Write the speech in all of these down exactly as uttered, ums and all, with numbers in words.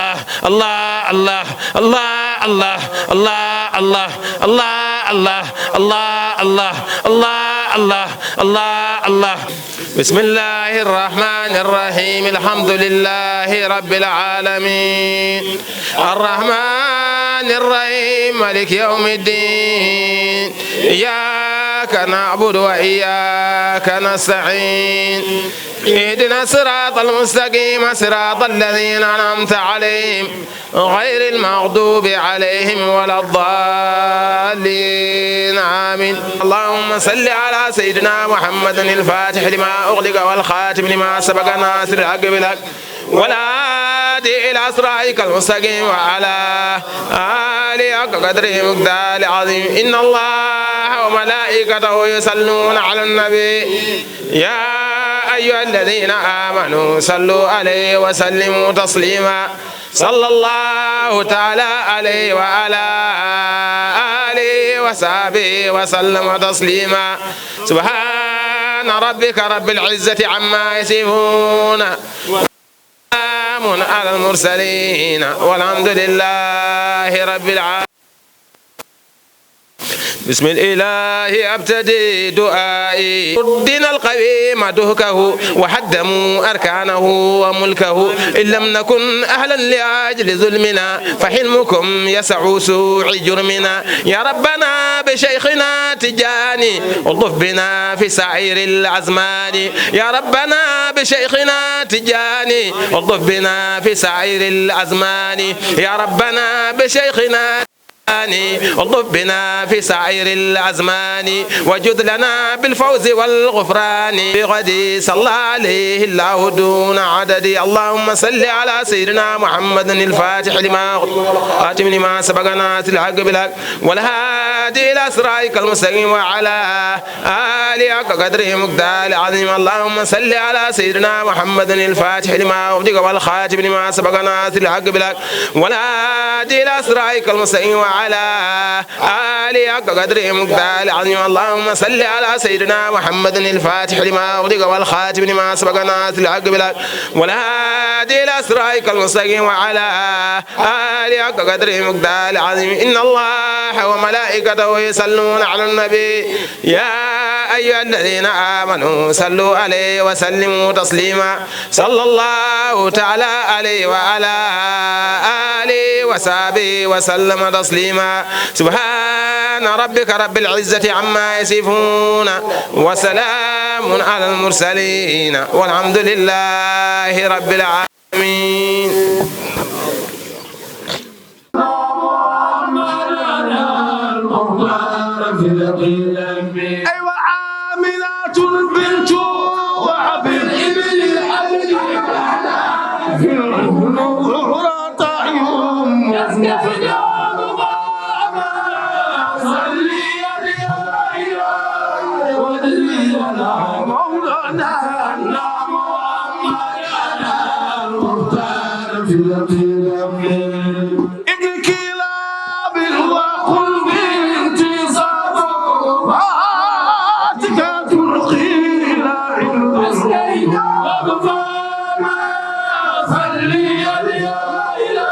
الله، الله، الله، الله، الله، الله، الله، الله، الله، الله، الله، الله، الله، الله، الله. بسم الله الرحمن الرحيم. الحمد لله رب العالمين. الرحمن الرحيم. مالك يوم الدين. إياك نعبد وإياك نستعين. اهدنا الصراط المستقيم، صراط الذين أنعمت عليهم، غير المغضوب عليهم ولا الضالين. آمين. اللهم صل على سيدنا محمد الفاتح لما أغلق والخاتم لما سبق ناصر الحق بالحق والهادي إلى صراطك المستقيم وعلى آله حق قدره ومقداره العظيم. إن الله وملائكته يصلون على النبي، يا أيها الذين آمنوا صلوا عليه وسلموا تسليما. صلى الله تعالى عليه وعلى آله وصحبه وسلم تسليما. سبحان ربك رب العزة عما يصفون، سلام على المرسلين والحمد لله رب العالمين. بسم الإله أبتدي دعائي. الدين القويم دهكه، وهدموا أركانه وملكه. إن لم نكن أهلا لأجل ظلمنا، فحلمكم يسع سوء جرمنا. يا ربنا بشيخنا تجاني، والطف بنا في سائر الأزمان. يا ربنا بشيخنا تجاني، والطف بنا في سائر الأزمان. يا ربنا بشيخنا تجاني، والطف بنا في سائر الأزمان. وجد لنا بالفوز والغفران. بغدي صلى عليه الله دون عدد. اللهم صل على سيدنا محمد الفاتح لما أغلق والخاتم لما سبق ناصر الحق بالحق والهادي إلى صراطك المستقيم وعلى آله حق قدره ومقداره العظيم. اللهم صل على سيدنا محمد الفاتح لما أغلق والخاتم لما سبق ناصر الحق بالحق والهادي إلى صراطك المستقيم وعلى آله حق قدره ومقداره العظيم. اللهم صل على سيدنا محمد الفاتح لما أغلق والخاتم لما سبق ناصر الحق بالحق والهادي إلى صراطك المستقيم وعلى آله حق قدره ومقداره العظيم. إن الله وملائكته يصلون على النبي، يا أيها الذين آمنوا صلوا عليه وسلموا تسليما. صلى الله تعالى عليه وعلى آله وصحبه وسلم تسليما. سبحان ربك رب العزة عما يصفون، وسلام على المرسلين، والحمد لله رب العالمين. آمين. أيوة، آمنة بنت وهب. مولانا محمد المختار في القدم. ابن كلاب وقل بانتصاب. عاتقة القيل عند الرحمن. صلي يا إلهي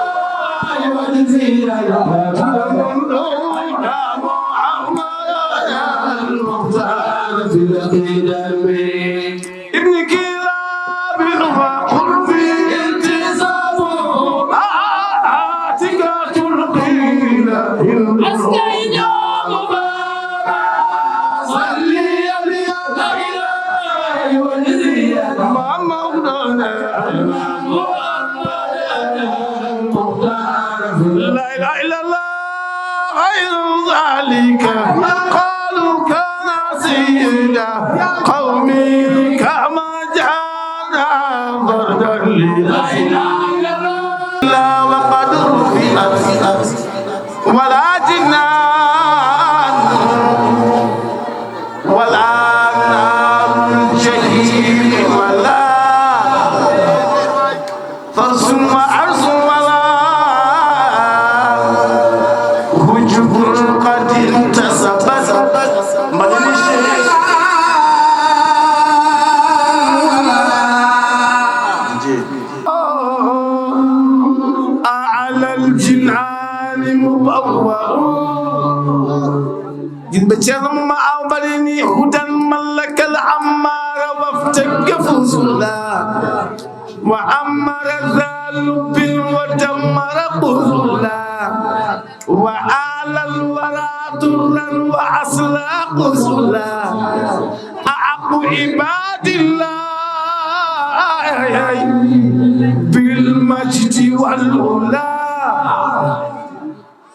واجزي يا محمد المختار في القدم. ابن كلاب وقل في انتصاب. عاتقة القيل. أسكينا مبارك. صلي يا إلهي واجزي يا محمد المختار. لا إله إلا الله. غير ذلك قالوا كان سيد قومي كما جانا بردا لي. لا وقد رفعت ولا جنان ولا نار الجحيم ولا فرس وعرس ولا هجب قد انتصبت. مدني الشيخ. أعلى الجنان مبوأ. Yimɓe Ceerno Mum Awa mbaɗi ni hudan mallakal ammaara wafta gafusulla wa ammara لب ودمر قتلا، وآل الورى درا وأصلى قتلا. أحق عباد الله بالمجد والعلا.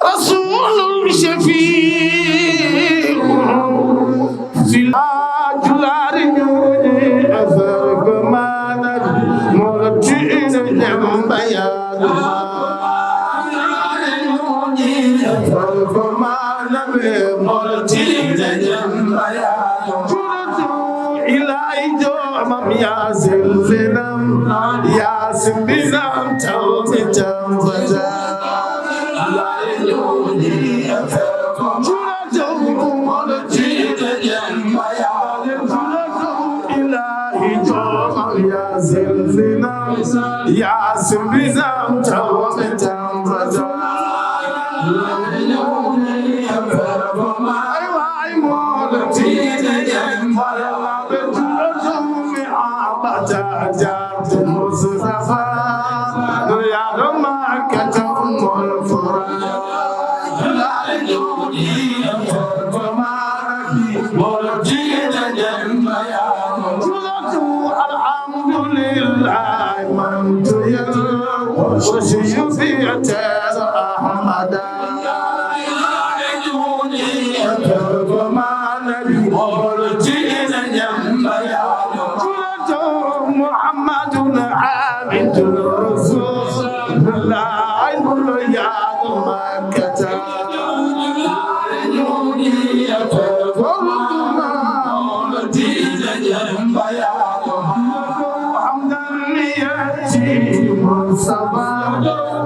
رسول شفيع في الآجلار أثر كمانا مرتئن جنبيان. Ilaahi joomam yaa sellinam, yaa simbinam, tawmi tambata. Ilaahi joomam yaa sellinam, yaa simbinam, tawmi tambata. Ay waay, moolo tiiɗe ƴen, walla ɓe julo jommi abada, jaarti Mustafa, no yaɗo Makkata Ummul Qura. Moolo tiiɗe ƴen, Alhamdulillah, man tuyal, wasiyu fi atar Ahmada. Muhammadun Abidun Rasulullah, ya Makkata. حمدا ليأتي مصطفى،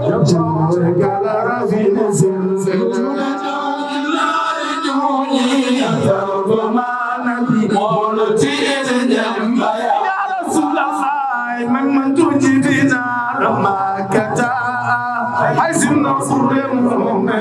جبرك الرفيع زلزلة. يا رسول الله، من من تجدنا لما كتا، حيث النصر من أمة.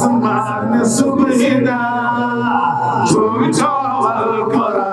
Subhana, subhana,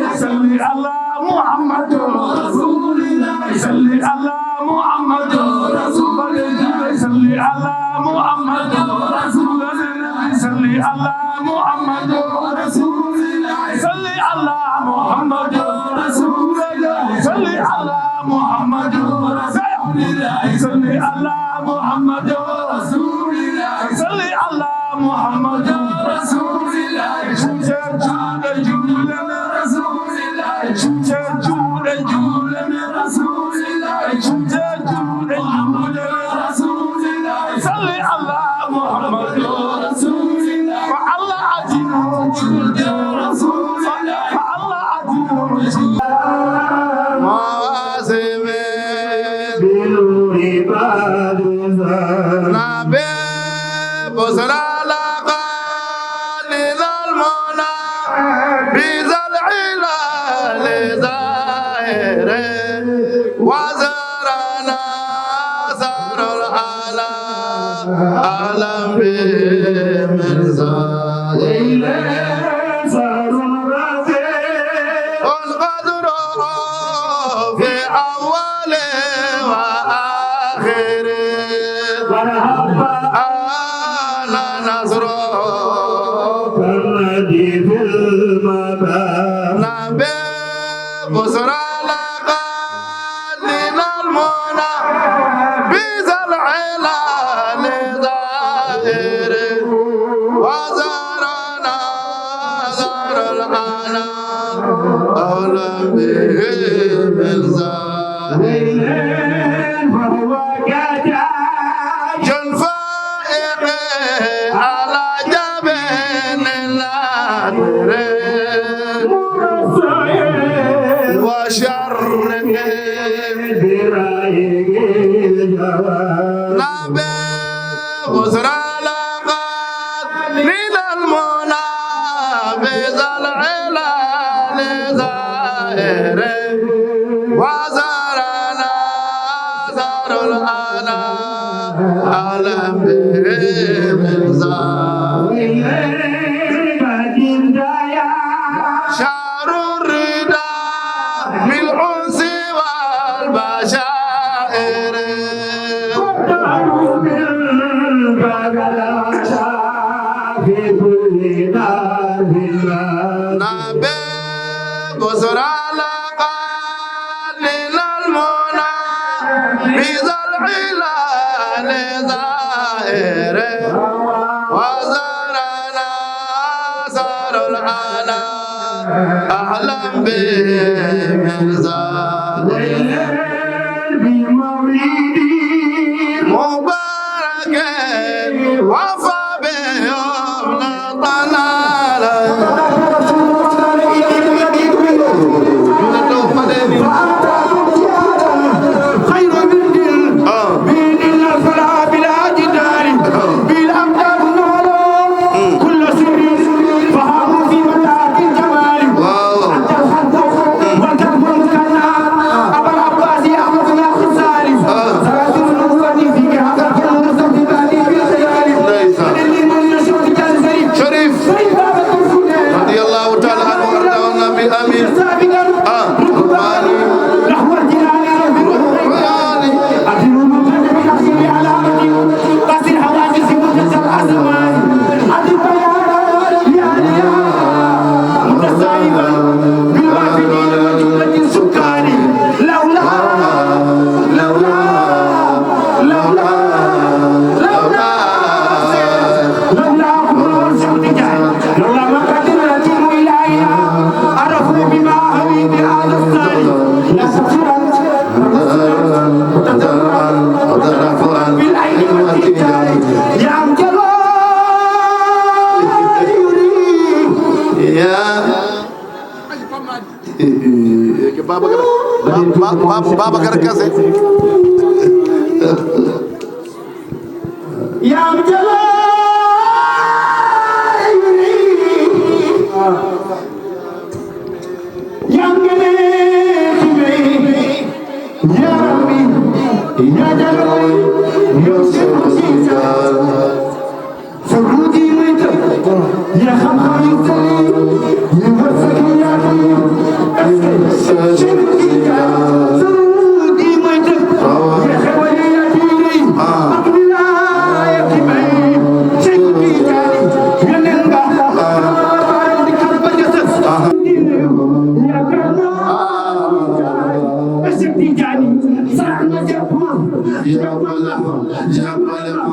صل على محمد رسول الله، صل على محمد رسول الله، صل على محمد رسول الله، صل على محمد رسول الله، صل على محمد رسول الله، صل على محمد رسول الله، صل على محمد رسول الله، صل على محمد رسول الله. مواسم نبي بسرى لقد لنا المنى بذا العلال ظاهر وزرنا ثار العلا أهلا به من زاد ثار الرفيع القدر في أول وآخر مرحبا أنا نصر كالذي في المدى نبي بسرى لقد لنا المنى بذا العلال ظاهر وزرنا ثار العلا أهلا به من زاد فهو كتاج فائق على جبين النادر وشرق برأيه الجواد نبي بسرى لقد لنا المنى بذا العلال ظاهر وزرنا ثار العلا أهلا به من زاد شهر الرضا بالأنس والبشائر في كل دار نبي بسرى لقد لنا المنى بذا العلال ظاهر وزرنا ثار العلا أهلا به من زاد بمولدي مبارك وفى به يوم طلال خير من دين إلا الفلا بلا جدال بالأمداد نولو كل سر فهموا في متاع الجمال أنت الحق والكتب المثنى أبا العباس أحمد الخزالي سلاسل النبوة في هذا الكون مستمسكا بالخيال فللي من يشوف كالزريف شريف سيد أبا الدرسون رضي الله تعالى عنه وأرضاه النبي آمين. سابقا آه. ركباني نحو الجنان رب الريان أدل المنتج بنفسي بعلامتي قصد الحوادث منتج الأزمان أدل بيانا يا ليالي متسائبا بالوافدين وجملة السكان لولا لولا لولا لولا لولا لولا لولا ما قدر اليتيم إلى أين عرفوا بما هوي بهذا الثاني نسفرا وتضرعا وترفعا بالعين والكتاب يا أمجد يا Babacar Babacar Kase. Yam jalaari yam gene tibey yam ya jalaari yam sinu sisa. Saruuti may tëb ya xam-xam yu sell yi ya wërsëg yu yaatu yi. Est-ce que Cheikh Tidiane saruuti may tëb ya xewal yu yaatu yu rëy ak wilaaya ki may Cheikh Tidiane yónneen nga baaram di kër ba ca sës. Yaakaar naa Cheikh Tidiane sarax na jàpp ma jàpp ma jàppale ma.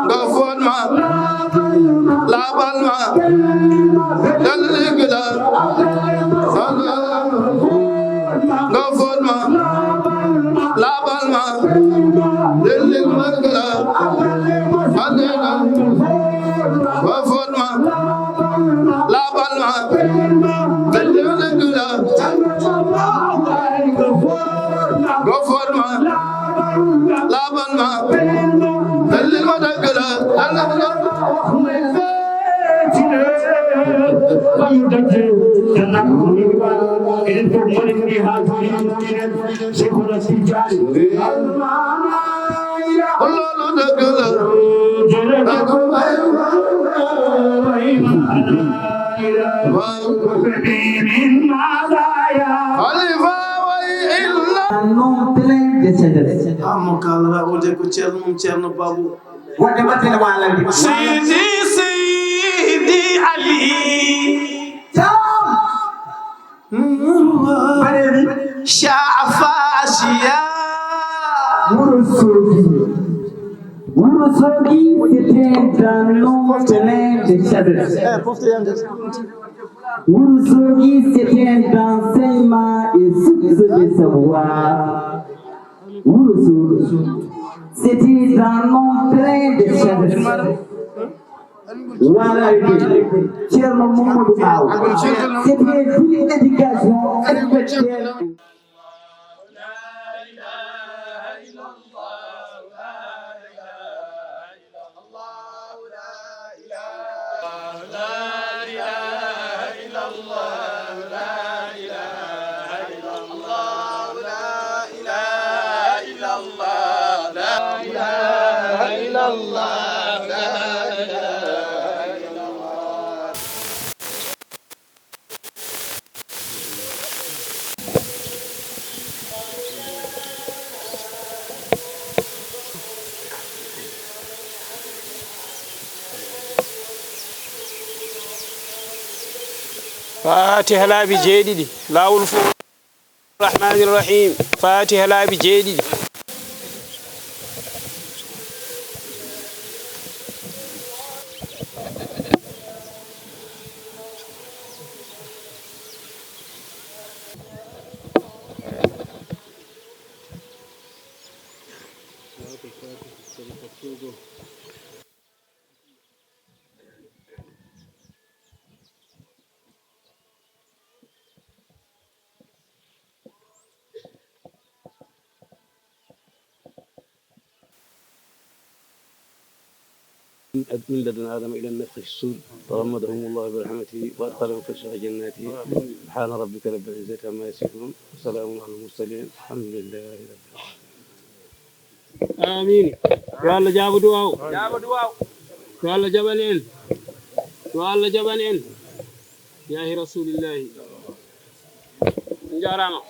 Nga fóot ma, laabal ma, dellig la. Nga fóot ma, laabal ma, dellig la. Gofon ma, labal ma, dalil ma dëgg la. Gofon ma, labal ma, dalil ma dëgg la. Loolu dëgg la. Xalifa way illa. Un homme plein de sagesse. Ah, mo kaalata o de ko Ceerno mum Ceerno Babu. Wadde battane waalande. Seydi, Seydi Ali. Jam. Mbaɗeemi. Shafa Asiya. Wuro Soogi. Wuro Soogi, c'est un grand nom plein de sagesse. Wuro Soogi, c'est un enseignement et source de savoir. Wuro Soogi, c'est un grand nom plein de sagesse. Waalaaɓe, Ceerno Mamadou Aw. C'était une éducation intellectuelle. Faatiha laabi jeeɗiɗi, laawol fof. Rahmaani Rahiim. Faatiha laabi jeeɗiɗi. من لدن آدم إلى النفخ في الصور، تغمدهم الله برحمته وأدخلهم فسيح جناته. سبحان ربك رب العزة عما يصفون، وسلام على المرسلين، والحمد لله رب العالمين. Amiin. Yo Allah jaabo duwaaw. Jaabo duwaaw. Yo Allah jaɓan en. Yo Allah jaɓan en. Yaahi Rasuulillaahi. On njaaraama.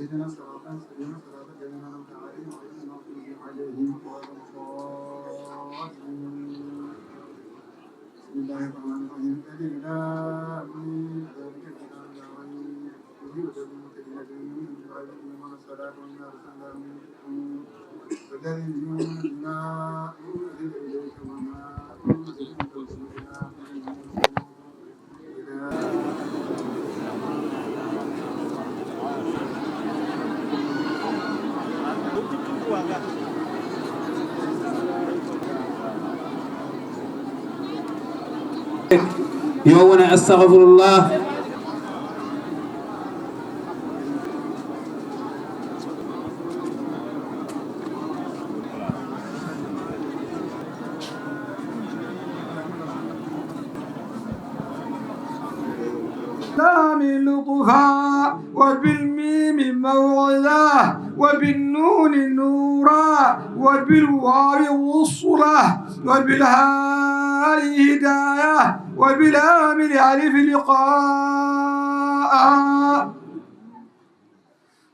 اهدنا الصراط المستقيم، صراط الذين أنعمت عليهم، غير المغضوب عليهم ولا الضالين. بسم الله الرحمن الرحيم. ألف لام ميم. ذلك الكتاب لا ريب فيه هدى للمتقين الذين هم من بعد يقيمون الصلاة ومما رزقناهم ينفقون. والذين يؤمنون بما أنزل إليك وما أنزل من قبلك والآخرة هم يوقنون. Yo wona astagfirullah. باللام لطفا، وبالميم موعظة، وبالنون نورا، وبالواو وصلة، وبالهاء هداية، وبالهمزة ألف لقاء.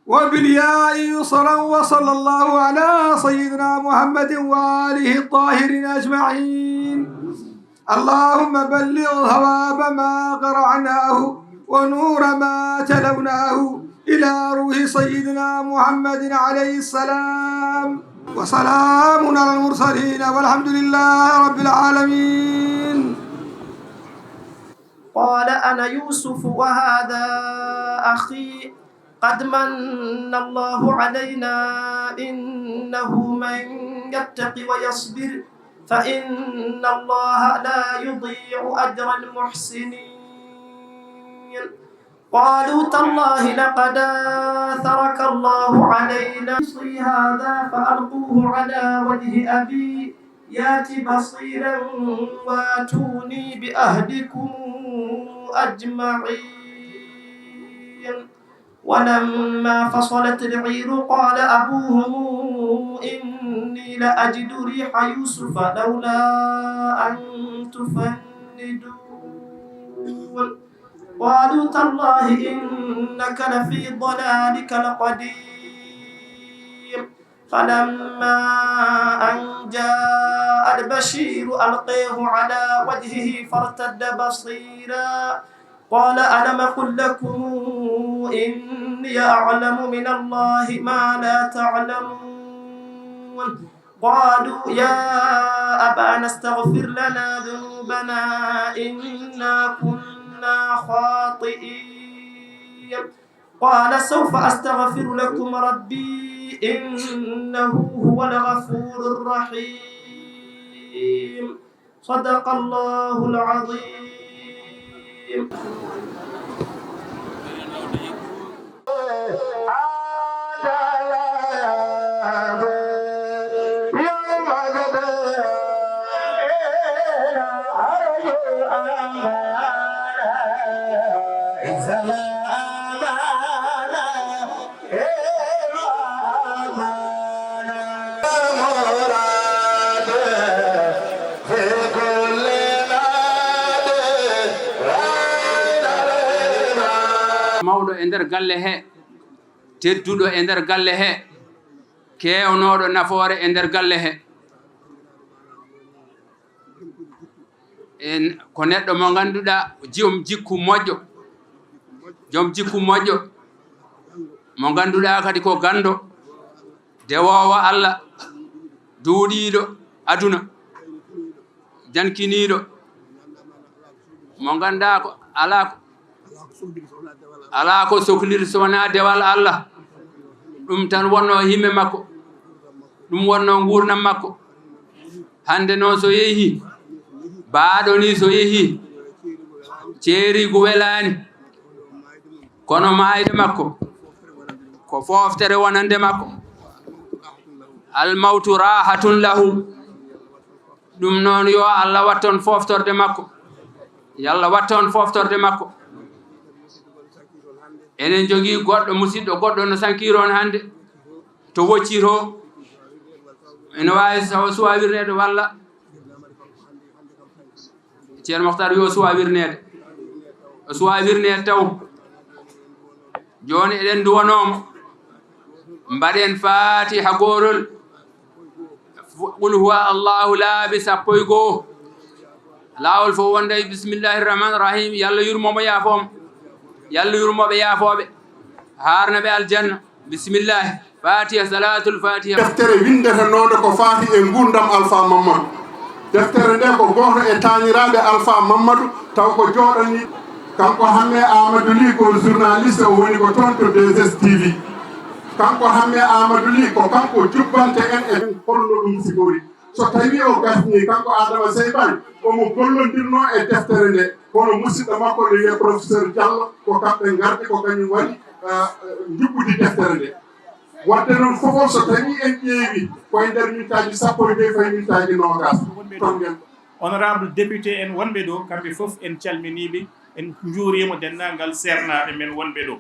وبالياء يسرا، وصلى الله على سيدنا محمد وآله الطاهرين أجمعين. اللهم بلغ ثواب ما قرأناه ونور ما تلوناه إلى روح سيدنا محمد عليه السلام. وسلام على المرسلين والحمد لله رب العالمين. قال أنا يوسف وهذا أخي قد من الله علينا إنه من يتق ويصبر فإن الله لا يضيع أجر المحسنين. قالوا تالله لقد آثرك الله علينا في هذا فألقوه على وجه أبي يات بصيرا واتوني بأهلكم أجمعين. ولما فصلت العير قال أبوهم إني لأجد ريح يوسف لولا أن تفندون. قالوا تالله إنك لفي ضلالك القديم. فلما أن جاء البشير ألقيه على وجهه فارتد بصيرا قال ألم أقل لكم إني أعلم من الله ما لا تعلمون. قالوا يا أبانا استغفر لنا ذنوبنا إنا كنا خاطئين. قال سوف أستغفر لكم ربي إنه هو الغفور الرحيم. صدق الله العظيم. Mawɗo e nder galle he, tedduɗo e nder galle he, keewnooɗo nafoore e nder galle he. En, ko neɗɗo mo ngannduɗaa, jom jikku moƴƴo, jom jikku moƴƴo, mo ngannduɗaa kadi ko ganndo, dewoowo Allah, duuɗiiɗo aduna, jankiniiɗo, mo nganndaa ko alaa ko, alaa ko sokliri so wonaa dewal Allah. Ɗum tan wonnoo himme makko, ɗum wonnoo nguurndam makko. Hannde noon so yehii, baaɗo nii so yehii, ceeriigu welaani, kono maayde makko ko fooftere wonande makko. Almawtu raahatun lahu. Ɗum noon yo Allah watton fooftorde makko. Yo Allah watton fooftorde makko. Enen njogii goɗɗo, musidɗo goɗɗo no sankiri on hannde. To wocci to, ene waawi tawa suwaa wirneede walla Ceerno Moktaar wi o suwaa wirneede. O suwaa wirneede taw. Jooni eɗen nduwanoo mo. Mbaɗen faatiha gootol. Qul huwa Allahu laabi sappo e goo. Laawol fof wonda e bismillahi rahmani rahim. Yo Allah yurmo mo yaafoo mo. Yo Allah yurmo ɓe yaafooɓe. Haarna ɓe aljanna. Bismillahi. Faatiha, salaatul faatiha. Deftere winndetenooɗo ko faati e nguurndam Alfaa Mammadu. Deftere nde ko gooto e taaniraaɓe Alfaa Mammadu, taw ko jooɗanii. Kanko Hammee Aamadu Lih ko journaliste, o woni ko toon to deux S T V. Kanko Hammee Aamadu Lih ko kanko jubbante en e holno ɗum sifori. So tawii o gasnii, kanko Aadama Sey Bañ, omo gollondirnoo e deftere nde, kono musidɗo makko no wiyee Professeur Diallo, ko kamɓe ngardi, ko kañum waɗi njuɓɓudi deftere nde. Waɗde noon fof, so tawii en ƴeewi ko e nder mintaaji sappo e joy fayi mintaaji noogaas, toon ngel. Honorable député en wonɓe ɗo, kamɓe fof en calminii ɓe, en njuuriima denndaangal seernaaɓe men wonɓe ɗo.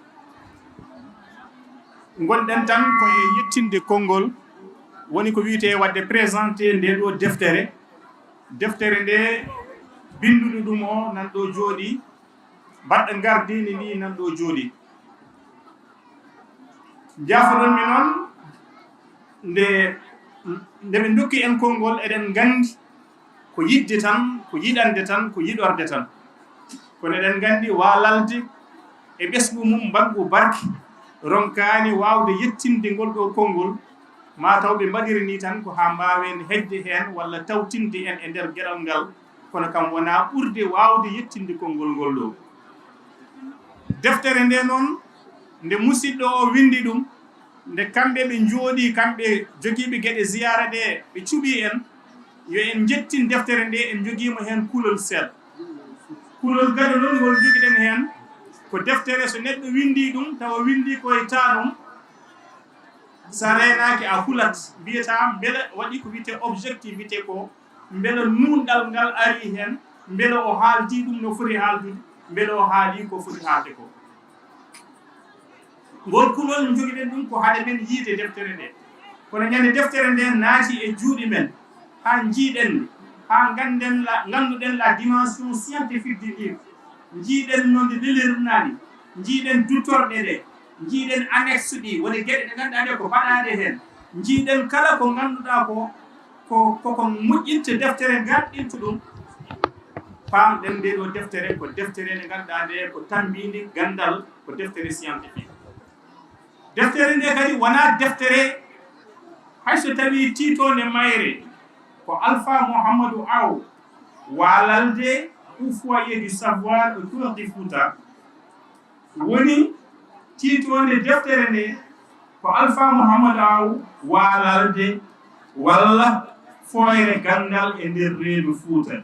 Ngonɗen tan ko e yettinde konngol, woni ko wiyetee waɗde présenté ndee ɗo deftere. Deftere nde, binnduɗo ɗum o nan ɗo jooɗii, mbaɗɗo ngardiindi ndi nan ɗo jooɗii. Njaafoɗon mi noon, nde, nde ɓe ndokki en konngol, eɗen nganndi ko yiɗde tan, ko yiɗande tan, ko yiɗorde tan. Kono eɗen nganndi waalalde e ɓesngu mum mbaggu barke ronkaani waawde yettinde ngol ɗo konngol, maa taw ɓe mbaɗiri nii tan ko haa mbaawen heƴde heen walla tawtinde en e nder geɗal ngal, kono kam wonaa ɓurde waawde yettinde konngol ngol ɗo. Deftere nde noon, Nde musiɗɗo o winndi ɗum, nde kamɓe ɓe njooɗii, kamɓe jogiiɓe geɗe ziyaara ɗe, ɓe cuɓii en, yo en njettin deftere nde, en njogiima heen kulol seeɗa. Kulol gado noon ngol njogiɗen heen, ko deftere so neɗɗo winndii ɗum, tawa winndii ko e taanum, so a reenaaki a hulat, mbiyataa mbele waɗi ko wiyetee objectivité ko, mbele nuunɗal ngal arii heen, mbele o haaldii ɗum no foti haaldude, mbele o haalii ko foti haalde ko. Ngol kulol njogiɗen ɗum ko hade men yiide deftere nde. Kono ñande deftere nde naati e juuɗe men, haa njiiɗen nde, haa ngannden la, ngannduɗen la dimension scientifique du livre, njiiɗen no nde lelirnaa ni, njiiɗen duttorɗe ɗe, njiiɗen annexe ɗi, woni geɗe ɗe ngannduɗaa ɗe ko baɗaaɗe heen, njiiɗen kala ko ngannduɗaa ko, ko, ko, ko moƴƴinte deftere ngarɗinto ɗum, paamɗen nde ɗo deftere ko deftere nde ngannduɗaa nde ko tambiinde ganndal, ko deftere scientifique. Deftere nde kadi wonaa deftere, hay so tawii tiitoonde mayre ko Alpha Mouhamadou Aw Waalalde ou Foyer du Savoir au Cœur du Fouta, woni tiitoonde deftere nde ko Alpha Mouhamadou Aw Waalalde walla Fooyre Ganndal e nder reedu Fuuta.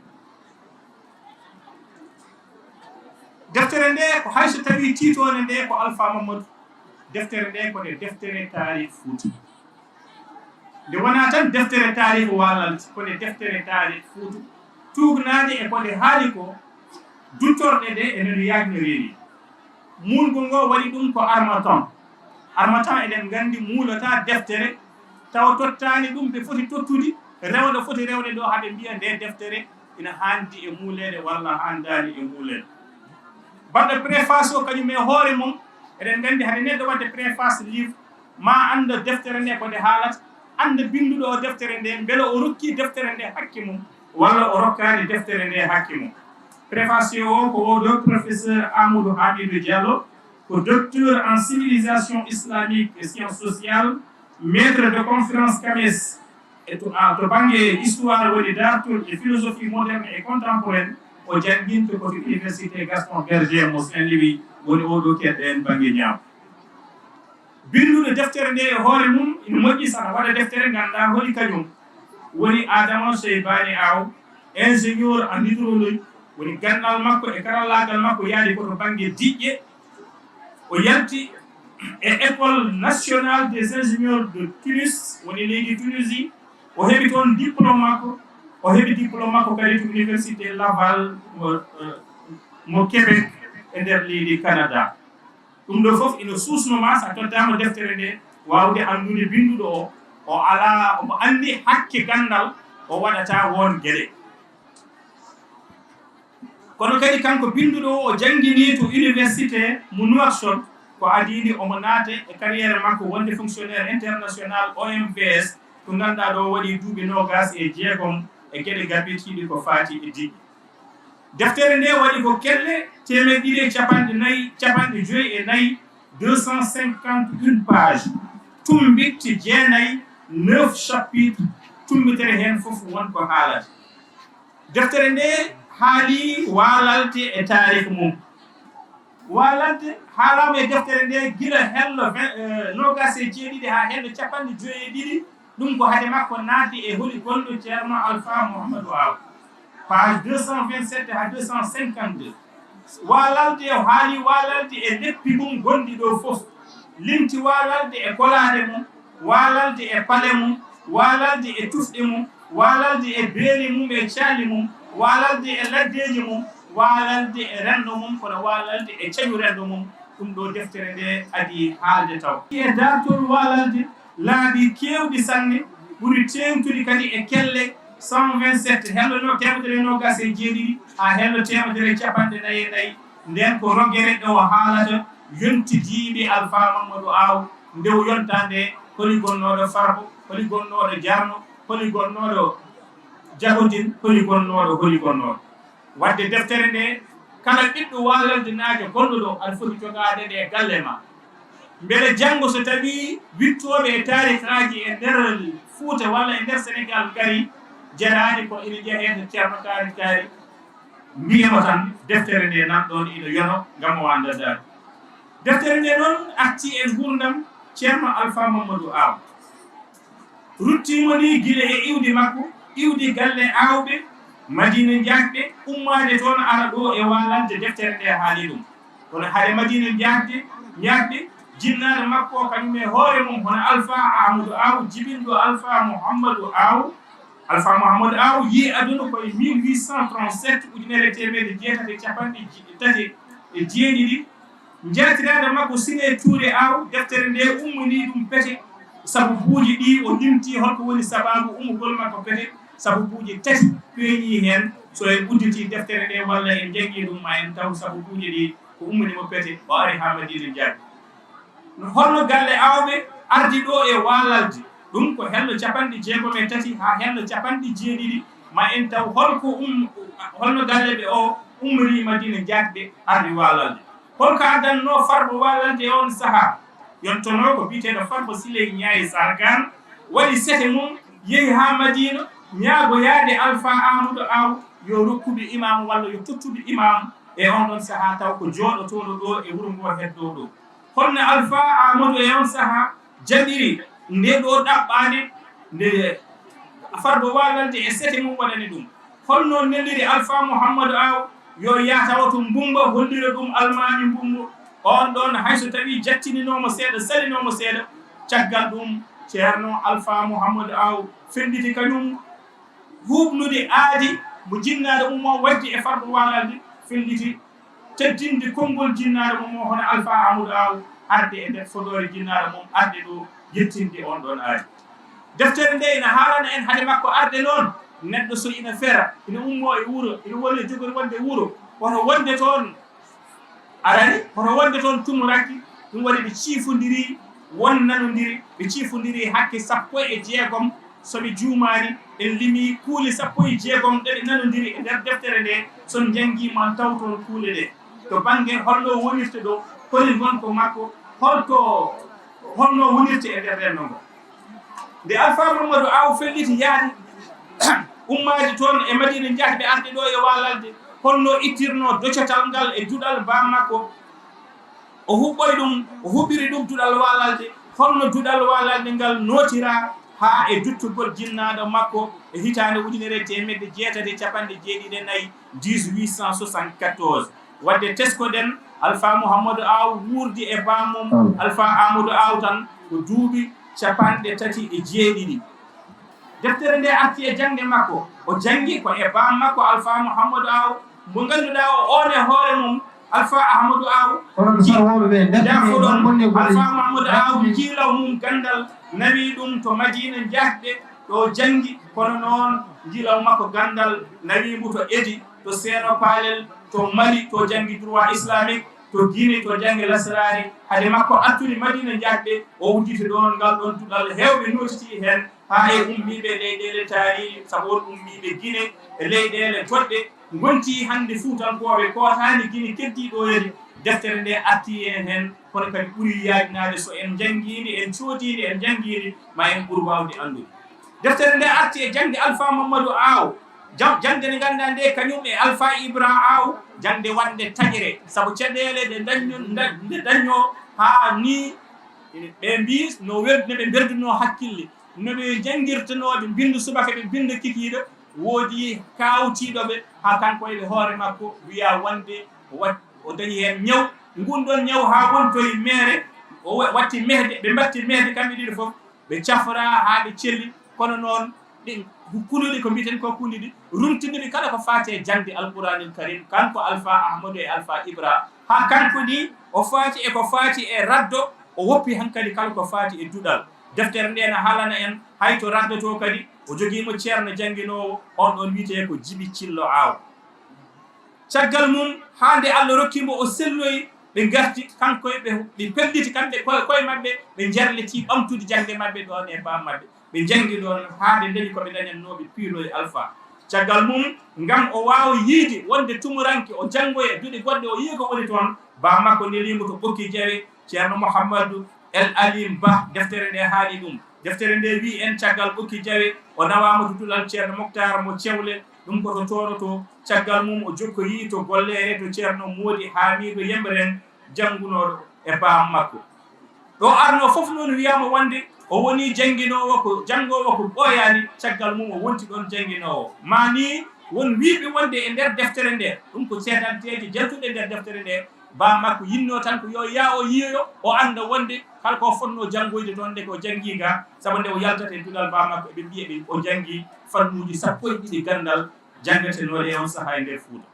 Deftere nde ko hay so tawii tiitoonde nde ko Alpha Mamadou, deftere nde ko nde deftere taarih Fuuta. Nde wonaa tan deftere taarih Waalalde, ko nde deftere taarih Fuuta, tuugnaade e ko nde haali ko, duttorɗe ɗe e no nde yaajnoree ni. Muulgol ngol waɗi ɗum ko Harmattan. Harmattan eɗen nganndi muulataa deftere tawa tottaani ɗum ɓe foti tottude, rewde foti rewde ɗo haɓe mbiya nde deftere ina haandi e muuleede walla haandaani e muuleede. Baɗɗo préface o kañum e hoore mum, eɗen nganndi hade neɗɗo waɗde préface livre, ma annda deftere nde ko nde haalata, annda binnduɗo o deftere nde, mbele o rokkii deftere nde hakke mum, walla o rokkaani deftere nde hakke mum. Préfacier o ko oɗo professeur Amadou Hamidou Diallo, ko docteur en civilisation islamique et sciences sociales, maître de conférence CAMES, e to, a, to bannge histoire woni dartol e philosophie moderne et contemporaine, o jannginta ko to université Gaston Berger mo Saint-Louis, woni oɗo keɗɗen bannge ñaamo. Binnduɗo deftere nde e hoore mum, ina moƴƴi so aɗa waɗa deftere, nganndaa holi kañum. Woni Adama Seybani Aw, ingénieur en hydrologie, woni ganndal makko e karallaagal makko yaadi ko to bannge diƴƴe. O yalti e École nationale des ingénieurs de Tunis, woni leydi Tunisie. O heɓi toon diplôme makko. O heɓi diplôme makko kadi to Université Laval mo, eh, mo Québec e nder leydi Canada. Ɗum ɗo fof ina suusno ma, so a tottaama deftere nde, waawde anndude binnduɗo o, o alaa, omo anndi hakke ganndal, o waɗataa won geɗe. Kono kadi kanko binnduɗo o, o jannginii to université mo Nouakchott, ko adii nde omo naata e carrière makko wonde fonctionnaire international O M V S, to ngannduɗaa ɗo waɗi duuɓi noogaas e jeegom e geɗe gabitiiɗe ko faati e diƴƴe. Deftere nde waɗi ko kelle teemeɗɗe ɗiɗi e capanɗe nayi, capanɗe joyi e nayi, deux cent cinquante et une page, tumbitte jeenayi, neuf chapitres, tumbitere heen fof won ko haalata. Deftere nde haali Waalalde e taarikh mum. Waalalde haalaama e deftere nde gila hello vingt, eh, noogaas e jeeɗiɗi haa hello capanɗe joyi e ɗiɗi, ɗum ko hade makko naatde e holi gonɗo Ceerno Alpha Mouhamadou Aw. Page deux cent vingt-sept haa deux cent cinquante-deux. Waalalde o haali Waalalde e leppi mum gonɗi ɗo fof. Limti Waalalde e kolaade mum, Waalalde e pale mum, Waalalde e tufɗe mum, Waalalde e beeli mum e caali mum, Waalalde e laddeeji mum, Waalalde e renndo mum, kono Waalalde e cañu renndo mum. Ɗum ɗo deftere nde adii haalde taw. E daartol Waalalde, laabi keewɗi sanne, ɓuri teeŋtude kadi e kelle cent vingt-sept, hello no teemedere e noogaas e jeeɗiɗi haa hello teemedere e capanɗe nayi e nayi. Nden ko rogere ɗo o haalata yontidiiɓe Alfaa Mammadu Aaw, nde o yonta nde, holi gonnooɗo Farba, holi gonnooɗo Jarno, holi gonnooɗo Jagodin, holi gonnooɗo, holi gonnooɗo. Wadde deftere nde, kala ɓiɗɗo Waalaldenaajo gonɗo ɗo, aɗa foti jogaade nde e galle ma. Mbele janngo so tawii wiɗtooɓe e taarikaaji e nder Fuuta walla e nder Senegaal ngari, jaraani ko ina njehee to Ceerno Kaari Kaari, mbiyee mo tan deftere nde nan ɗoon ina yono ngam o annda daade. Deftere nde noon arti e nguurndam Ceerno Alfa Mamadou Aw. Ruttiimo ni gila e iwdi makko, iwdi galle Aawɓe Madiina Njaatɓe, ummaade toon ara ɗo e waalalde deftere nde haali ɗum. Kono hade Madiina Njaatɓe, Njaatɓe, jinnaaɗo makko o kañum e hoore mum, hono Alfa Amadou Aw, jibinɗo Alfa Mouhamadou Aw, Alfa Mouhamadou Aw yii aduna ko e mille huit cent trente-sept, ujunere e teemedde jeetati e capanɗe tati e jeeɗiɗi, njaatiraaɗo makko Sile Tuure Aw, deftere nde ummanii ɗum pete, sababuuji ɗi o limti, holko woni sabaabu ummugol makko pete, sababuuji tati peeñii heen, so en udditii deftere nde walla en njanngi ɗum, ma en taw sababuuji ɗi ko ummanii mo pete, o ari haa Madiina Njaatɓe. No holno galle Aawɓe ardi ɗo e waalalde? Ɗum ko hello capanɗe jeegom e tati haa hello capanɗe jeeɗiɗi, ma en taw holko um-, holno galle ɓe o ummori Madiina Njaatɓe ardi waalalde. Holko addannoo Farba waalalde e oon sahaa? Yontonoo ko biyeteeɗo Farba Siley Ñaayi Sargaan, waɗi sete mum, yehi haa Madiina, ñaagoyaade Alfa Amadou Aw yo rokkuɓe imaamu walla yo tottuɓe imaamu e oon ɗoon sahaa, taw ko jooɗotooɗo ɗo e wuro ngo heddoo ɗo. Holno Alfa Amadou e oon sahaa jaɓiri nde ɗo ɗaɓɓaade nde Farba waalalde e sete mum waɗani ɗum? Holno neliri Alfa Mouhamadou Aw yo yaha tawa to Mbumba, hollira ɗum almaami Mbumba? Oon ɗoon, hay so tawii jattininooma seeɗa, salinooma seeɗa, caggal ɗum Ceerno Alfa Mouhamadou Aw felliti kañum huuɓnude aadi mo jinnaaɗo mum o waɗdi e Farba waalalde, felliti teddinde konngol jinnaaɗo mum o, hono Alfa Amadou Aw, arde e nder fodoore jinnaaɗo mum, arde ɗo yettinde oon ɗoon aadi. Deftere nde ina haalana en hade makko arde noon, neɗɗo so ina fera, ina ummoo e wuro, ina woni e jogori wonde wuro, hoto wonde toon arani, hoto wonde toon tumuranke. Ɗum waɗi ɓe ciifondiri, won nanondiri, ɓe ciifondiri hakke sappo e jeegom, so mi juumaani, en limii kuule sappo e jeegom ɗe ɓe nanondiri e nder deftere nde. So on njanngii ma on taw toon kuule ɗe. To bannge holno wonirta ɗo, holi ngonka makko, holto, holno wonirta e nder renndo ngo. Nde Alfa Mamadou Aw felliti yahde, ummaade toon e Madiina Njaatɓe arde ɗo e waalalde, holno ittirnoo docotal ngal e duɗal baa makko? O huɓɓoyi ɗum, o huɓɓiri ɗum duɗal waalalde. Holno duɗal waalalde ngal nootiraa haa e duttugol jinnaaɗo makko e hitaande ujunere e teemedde jeetati e capanɗe jeeɗiɗi e nayi, dix-huit cent soixante-quatorze? Wadde teskoɗen, Alfa Mouhamadou Aw wuurdi e baa mum, Alfa Amadou Aw, tan ko duuɓi capanɗe tati e jeeɗiɗi. Deftere nde arti e jaŋde makko, o janngi ko e baa makko Alfa Mouhamadou Aw, mo ngannduɗaa o, oon e hoore mum, Alfa Ahmadou Aw, Onon ji-, sarwooɓe ɓe, ndartinee jaafoɗon, ngam bonde golle Alfa Mouhamadou Aw, ndartinee. Njiilaw mum ganndal nawi ɗum to Madiina Njaatɓe, ɗo janngi, kono noon njiilaw makko ganndal nawi mbo to Edi, to Seeno Paalel, to Mali, to janngi droit islamique, to Guinée, to jannge lasraare. Hade makko artude Madiina Njaatɓe, o udditi ɗoon ngal ɗoon duɗal, heewɓe nootitii heen, haa e ummiiɓe leyɗeele taariiɗe, sabu won ummiiɓe Gine e leyɗeele goɗɗe ngontii hannde Fuutankooɓe kootaani Gine keddii ɗo yedi. Deftere nde artii en heen, kono kadi ɓuri yaajnaade so en njanngii nde, en coodii nde, en njanngii nde, ma en ɓur waawde anndude. Deftere nde arti e jaŋde Alfa Mamadou Aw, jam-, jaŋde nde ngannduɗaa nde kañum e Alfa Ibra Aw, jaŋde waɗnde taƴre, sabu caɗeele ɗe dañno, nda-, nde dañnoo haa nii ɓe mbii no wel-, no ɓe mberdunoo hakkille. No ɓe janngirtanooɓe mbinndu subaka, ɓe mbinnda kikiiɗe, woodi kaawtiiɗo ɓe, haa kanko e hoore makko wiya wonde o wat-, o dañi heen ñaw. Nguun ɗoon ñaw haa wontoyi meere, o wa-, watti mehde, ɓe mbatti mehde kamɓe ɗiɗo fof, ɓe cafra haa ɓe celli. Kono noon, ɗi kuluɗi ko mbiyeten ko kuluɗi, rumtinɗi kala ko faati e jaŋde Alquraanil Karim, kanko Alfa Ahmadu e Alfa Ibra, haa kanko ni o faati e ko faati e raddo, o woppi hankadi kala ko faati e duɗal. Deftere nde na haalana en hay to raddoto kadi, o jogii mo ceerno jannginoowo, on ɗon wiyetee ko Jibi Cillo Aaw. Caggal mum, haa nde Allah rokki mo o selloyi, ɓe ngarti, kanko e ɓe, ɓe pelliti kamɓe koye, koye maɓɓe, ɓe njarliti ɓamtude jaŋde maɓɓe ɗoon e baam maɓɓe. Ɓe njanngi ɗoon haa ɓe ndañi ko ɓe ndañatnoo, ɓe piiloyi Alfa. Caggal mum, ngam o waawa yiyde wonde tumuranke, o janngoya duɗe goɗɗe, o yiya ko woni toon, baam makko neliimo to Ɓokki Jawe, Ceerno Mouhammadu El Alim Bah, deftere nde haali ɗum. Deftere nde wiyi en caggal Ɓokki Jawe, o nawaama to duɗal Ceerno Moktaar mo Cewle, ɗum ko to Tooro to. Caggal mum, o jokkoyi to golleere to Ceerno Moodi Haamiidu Yemren, janngunooɗo. e baam makko. Ɗo arno fof noon wiyaama wonde o woni jannginoowo ko, janngoowo ko ɓooyaani, caggal mum o wonti ɗoon jannginoowo. Maa nii won wiiɓe wonde e nder deftere nde, ɗum ko seedanteeje jaltuɗe nder deftere nde, baam makko yinnoo tan ko yo yaa o yiyoyo, o annda wonde kala ko fotnoo janngoyde toon nde ko janngi ga, sabu nde o yaltata e duɗal baam makko, eɓe mbiya ɓe o janngi fannuuji sappo e ɗiɗi ganndal janngatenooɗe e on sahaa e nder Fuuta.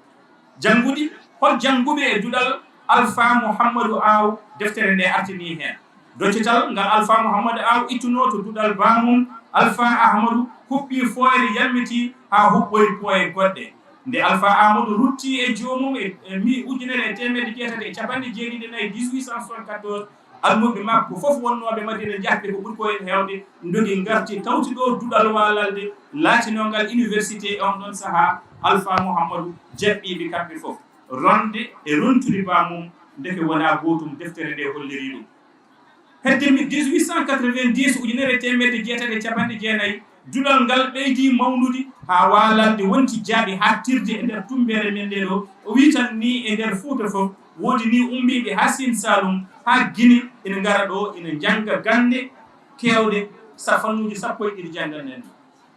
Jannguɗi, hol jannguɓe e duɗal Alfa Muhammadu Aaw deftere nde artini heen? Doccital ngal Alfa Muhammadu Aaw ittunoo to duɗal baamum, Alfa Ahmadu huɓɓi fooyre yalmiti haa huɓɓori pooye goɗɗe. Nde Alfa Ahmadu rutti e joomum e, e mi ujunere e teemedde jeetati e capanɗe jeeɗiɗi e nayi, dix-huit cent soixante-quatorze, almuɓɓe makko fof wonnooɓe Madina, jahɓe ko ɓuri ko en heewde, ndogi ngarti tawti ɗo duɗal waalalde laatinongal université e on ɗon sahaa. Alfa Muhammadu jaɓɓiiɓe kamɓe fof ronde e rontude baamum, ndeke wonaa gootum deftere nde holliri ɗum. Hedde mi dix-huit cent quatre-vingt-dix, ujunere e teemedde jeetati e capanɗe jeenayi, duɗal ngal ɓeydi mawnude haa waalalde wonti jaaɓi haaɗtirde e nder tummbeere men nde ɗo. O wii tan ni e nder Fuuta fof, woodi ni ummiiɓe haa Siin Saalum, haa Gine, ina ngara ɗo, ina njannga gannde keewɗe, sa-, fannuuji sappo e ɗiɗi jannganɗen ɗi.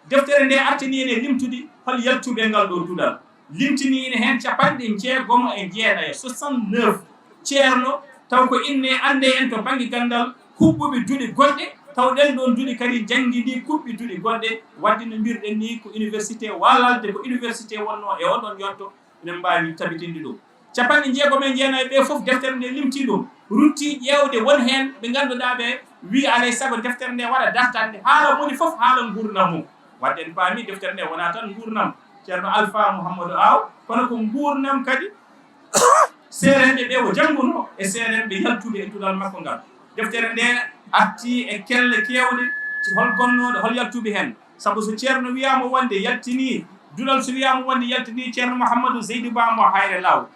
Deftere nde artini en e limtude hol yaltuɓe ngal ɗo duɗal. Limtini ene heen capanɗe jeegom e jeenayi, soixante-neuf, ceerno, taw ko inne annde en to bannge ganndal, huɓɓuɓe duɗe goɗɗe, taw ɗen ɗon duɗe kadi njanngini kuɓɓi duɗe goɗɗe. Wadde no mbirɗen ni ko université waalalde, ko université wonnoo e oɗon yonto, enen mbaawi tabitinde ɗum. Capanɗe jeegom e jeenayi ɓe fof deftere nde limti ɗum, rutti ƴeewde won heen ɓe ngannduɗaa ɓe wii alay sago deftere nde waɗa dartande, haala moni fof haala nguurndam mum. Wadde en paami deftere nde wonaa tan nguurndam Ceerno Alfa Muhammadu Aaw, kono ko nguurndam kadi seerenɓe ɓe o janngunoo e seerenɓe yaltuɓe e duɗal makko ngal. Deftere nde arti e kelle keewɗe, ci hol gonnooɗo, hol yaltuɓe heen. Sabu so ceerno wiyaama wonde yaltinii duɗal, so wiyaama wonde yaltinii Ceerno Mouhamadou Zeydou Ba mo Hayre Law.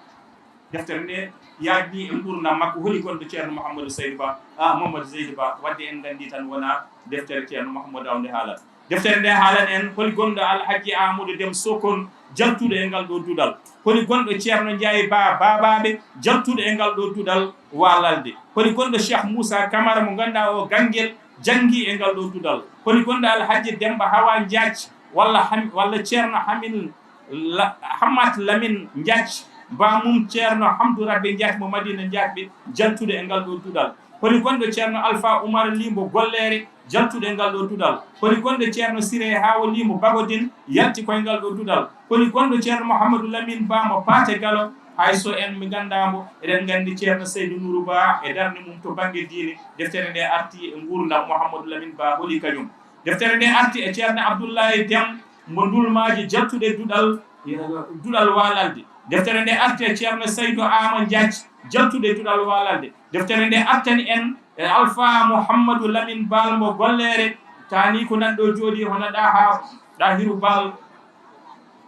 Deftere nde yaajni e nguurndam makko. Holi gonɗo Ceerno Mouhamadou Zeydou Ba? Ah, Mouhamadou Zeydou Ba, wadde en nganndi tan wonaa deftere Ceerno Mouhamadou Aaw nde haalata. Deftere nde haalan en holi gonɗo Alhaji Amadou Dem Sokon jaltuɗo e ngal ɗo duɗal. Holi gonɗo Ceerno Ndiaye Ba Babaɓe jaltuɗo e ngal ɗo duɗal waalalde. Holi gonɗo Cheikh Moussa Camara mo ngannduɗaa o Ganngel janngi e ngal ɗo duɗal. Holi gonɗo Alhaji Demba Hawa Ndiaye walla Ham-, walla Ceerno Hamin La-, Hammat Lamin Ndiaye, baamum Ceerno Hamdou Rabbe Ndiaye mo Madina Ndiaye jaltuɗo e ngal ɗo duɗal. Holi gonɗo Ceerno Alfa Oumar Ly mo Golleere jaltuɗo e ngal ɗo duɗal. Holi gonɗo Ceerno Siré Hawa Ly mo Bagodin yalti koye ngal ɗo duɗal. Holi gonɗo Ceerno Mouhamadou Lamine Ba mo Paate Galo, hay so en mi nganndaa mo, eɗen nganndi Ceerno Seydou Nourou Ba e darnde mum to bannge diine. Deftere nde arti e nguurndam Mouhamadou Lamine Ba, holi kañum? Deftere nde arti e Ceerno Abdoulaye Dem mo Ndulmaaji jaltuɗo e duɗal, duɗal waalalde. Deftere nde arti e Ceerno Seydou Ama Ndiaye jaltuɗo e duɗal waalalde. Deftere nde artani en e Alfa Mouhamadou Lamine Baal mo Golleere, taani ko nan ɗo jooɗi hono Ɗaha, Ɗahiru Baal.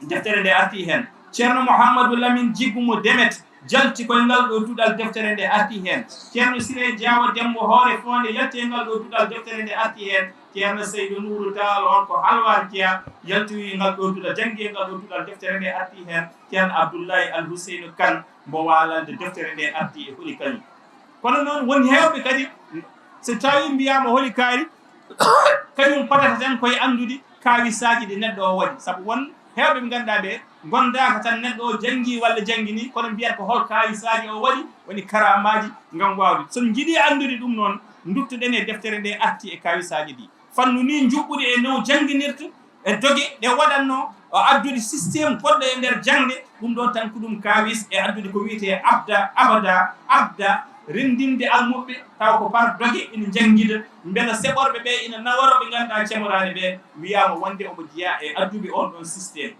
Deftere nde arti heen. Ceerno Mouhamadou Lamine Jiggu mo Demet jalti koye ngal ɗo duɗal. Deftere nde arti heen. Ceerno Siré Diawa Dem mo Hoore Foonde yalti e ngal ɗo duɗal. Deftere nde arti heen. Ceerno Seydou Nourou Tall, on ko Halwar Jeya, yaltoyi ngal ɗo duɗal, janngi e ngal ɗo duɗal. Deftere nde arti heen. Ceerno Abdoulaye Al Huseynu Kan mo Waalalde, deftere nde arti e holi kañum. Kono noon, won heewɓe kadi, so tawi mbiyaama holi kaari, kañum potata tan koye anndude kaawisaaji ɗi neɗɗo o waɗi. Sabu won heewɓe ɓe ngannduɗaa ɓe, ngondaaka tan neɗɗo o janngi walla jannginii, kono mbiyata ko hol kaawisaaji o waɗi, woni karaamaaji, ngam waawde. So en njiɗii anndude ɗum noon, nduttoɗen e deftere nde arti e kaawisaaji ɗi. Fannu ni njuɓɓudi e no jannginirta, e doge ɗe waɗatnoo, o addude système goɗɗo e nder jaŋde, ɗum ɗo tan ko ɗum kaawis e addude ko wiyetee abda, abada, abda, renndinde almuɓɓe, taw ko par doge ina njanngida, mbela seɓorɓe ɓe ina nawora ɓe ngannduɗaa cemoraaɓe ɓe, wiyaama wonde omo jeyaa e adduɓe on ɗon système.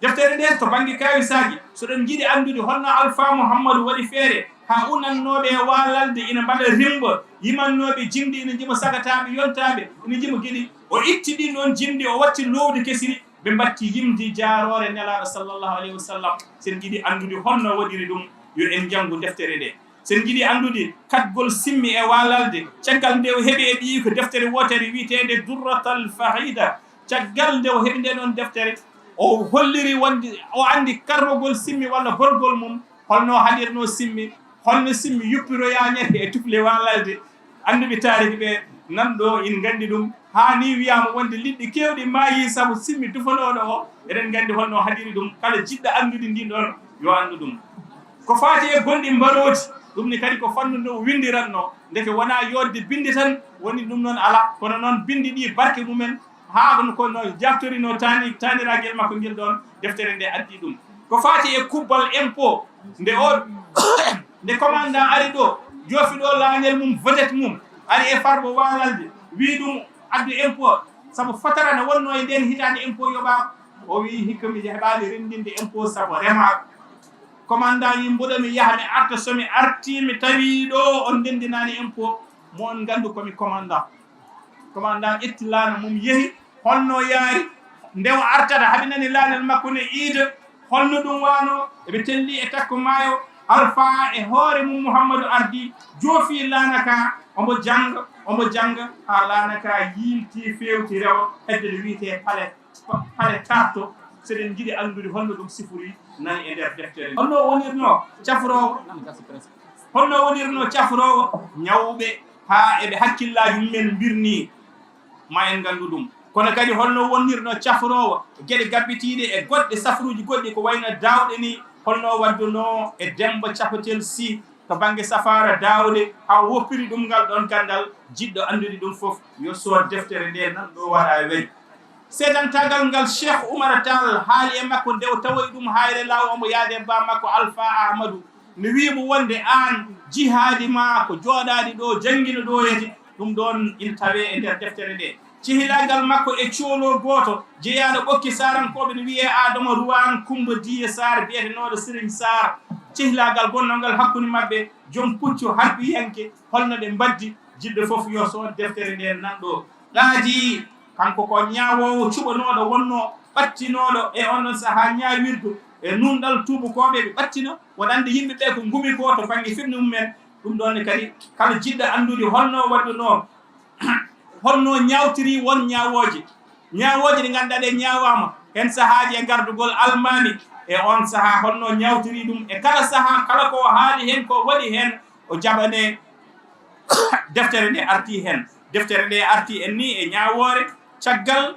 Deftere nde to bannge kaawisaaji, so ɗon njiɗi anndude holno Alfa Muhammadu waɗi feere haa unannooɓe e Waalalde ina mbaɗa rimba, yimannooɓe jimɗi ina njima sagataaɓe, yontaaɓe ina njima giɗi, o itti ɗin ɗon jimɗi, o watti loowdi kesiri, ɓe mbatti yimde jaaroore Nelaaɗo sallallahu alayhi wa sallam. So en njiɗi anndude holno waɗiri ɗum, yo en njanngu deftere nde. So en njiɗi anndude kaɗgol simmi e Waalalde, caggal nde o heɓi e ɓiyi ko deftere wootere wiyeteende Durratal Fahida. Caggal nde o heɓi nde ɗon deftere, o holliri wonde o anndi karmogol simmi walla borgol mum, holno haɗirnoo simmi, Holno simmi yuppiroyaa ñakke e tufle waalalde? Annduɓe taariki ɓe nan ɗo ina nganndi ɗum. Haa ni wiyaama wonde liɗɗi keewɗi maayi sabu simmi tufanooɗo o. Eɗen nganndi holno haɗiri ɗum. Kala jiɗɗo anndude ndin ɗon, yo anndu ɗum. Ko faati e gonɗi mbarooji, ɗum ni kadi ko fannu ndu winndiratnoo. Ndeke wonaa yooɗde binndi tan woni ɗum noon alaa, kono noon binndi ɗi barke mumen, haa kono ko no jaftorinoo taani-, taaniraagal makko ngel ɗon, deftere nde addi ɗum. Ko faati e kubbal impôt, nde o, nde commandant ari ɗo, joofi ɗo laanel mum, vedette mum, ari e Farba Waalalde, wii ɗum addu impôt, sabu fatara ne wonnoo e nden hitaande impôt yoɓaama. O wii hikka mi heɓaali renndinde impôt sabu remaa. Commandant wii mboɗo mi yaha mi arta, so mi artii mi tawii ɗo on ndenndinaani impôt, mo on nganndu ko mi commandant. Commandant ƴetti laana mum yehi, holno yaari, nde o artata haɓi nani laanel makko ne iida, holno ɗum waano, eɓe telli e takko maayo, Alfa e hoore mum Muhammadu ardi, joofi laana ka, omo jannga, omo jannga, haa laana ka yiilti feewti rewo, hedde no wiyetee palais, pa-, palais tarto, seɗen njiɗi anndude holno ɗum sifori nani e nder deftere. Holno wonirno cafroowo? Holno wonirno cafroowo ñawɓe haa eɓe hakkillaaji mumen mbirnii? Ma en nganndu ɗum. Kono kadi holno wonnirno cafroowo geɗe gabbitiiɗe e goɗɗe safruuji goɗɗi ko wayno daawɗe ni, holno waddunoo e Demmba Capatel Sih to bannge safaara daawde haa woppiri ɗum ngal ɗon ganndal? Jiɗɗo anndude ɗum fof yo sood deftere nde nan ɗo waɗa e weñ. Seedantaagal ngal Cheikh Oumar Tall haali e makko nde o tawoyi ɗum Hayre Law, omo yaade ba makko Alfa Ahmadu, mi wii mo wonde aan jihaadi ma ko jooɗaade ɗo janngino ɗo yete, ɗum ɗon ina tawee e nder deftere nde. Cehilaagal makko e coolo gooto jeyaaɗo ɓokki Saarankooɓe no wiyee Adama Ruwaan Kummba Diye Saar biyetenooɗo Serigne Saar. Cehilaagal gonnoo ngal hakkunde maɓɓe, joom puccu harbiyanke, holno ɓe mbaddi? Jiɗɗo fof yo sood deftere nde nan ɗo. Qaadi, kanko ko ñaawoowo cuɓanooɗo wonnoo, ɓattinooɗo e on ɗon sahaa ñaawirdu e nuunɗal tuubakooɓe, ɓe ɓattina wonande yimɓe ɓe ko ngumi ko to bannge fitna mumen. Ɗum ɗon ne kadi, kala jiɗɗo anndude holno waɗdunoo, holno ñaawtiri won ñaawooje, ñaawooje ɗe ngannduɗaa ɗe ñaawaama heen sahaaji e gardugol almaami, e on sahaa holno ñaawtiri ɗum, e kala sahaa, kala ko o haali heen, ko waɗi heen, o jaɓane. Deftere nde arti heen. Deftere nde arti en ni e ñaawoore, caggal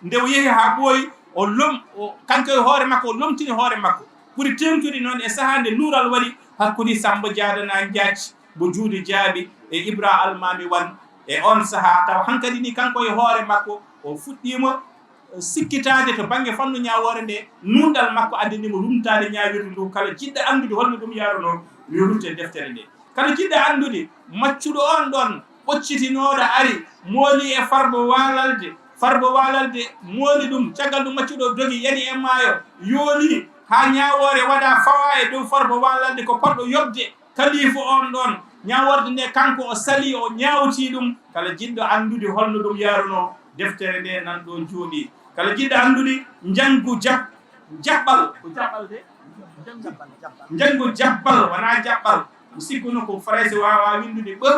nde o yehi haa ɓooyi, o lom-, o, kanko e hoore makko, o lomtini hoore makko. Ɓuri teeŋtude noon e sahaa nde luural waɗi hakkunde Sammba Jaadana Njaac mo Juude Jaabi e Ibra Almaami Wan. E oon sahaa, tawa hankadi ni kanko e hoore makko, o fuɗɗiima sikkitaade to bannge fannu ñaawoore nde, nuunɗal makko addani mo rumtaade ñaawirdu ndu. Kala jiɗɗo anndude holno ɗum yaarunoo, yo rutte deftere nde. Kala jiɗɗo anndude maccuɗo on ɗon ɓoccitinooɗo ari, mooli e Farba Waalalde, Farba Waalalde mooli ɗum, caggal ɗum maccuɗo dogi, yani e maayo, yooli haa ñaawoore waɗa, fawa e dow Farba Waalalde, ko potɗo yoɓde kalifu on ɗon, ñaawoorde nde kanko o sali, o ñaawti ɗum. Kala jiɗɗo anndude holno ɗum yaarunoo, deftere nde nan ɗo jooɗi. Kala jiɗɗo anndude njanngu jab-, jaɓɓal, ko jaɓɓal de? Njanngu jaɓɓal, wonaa jaɓɓal. Mi sikkuno ko Farayse waawaa winndude ɓe,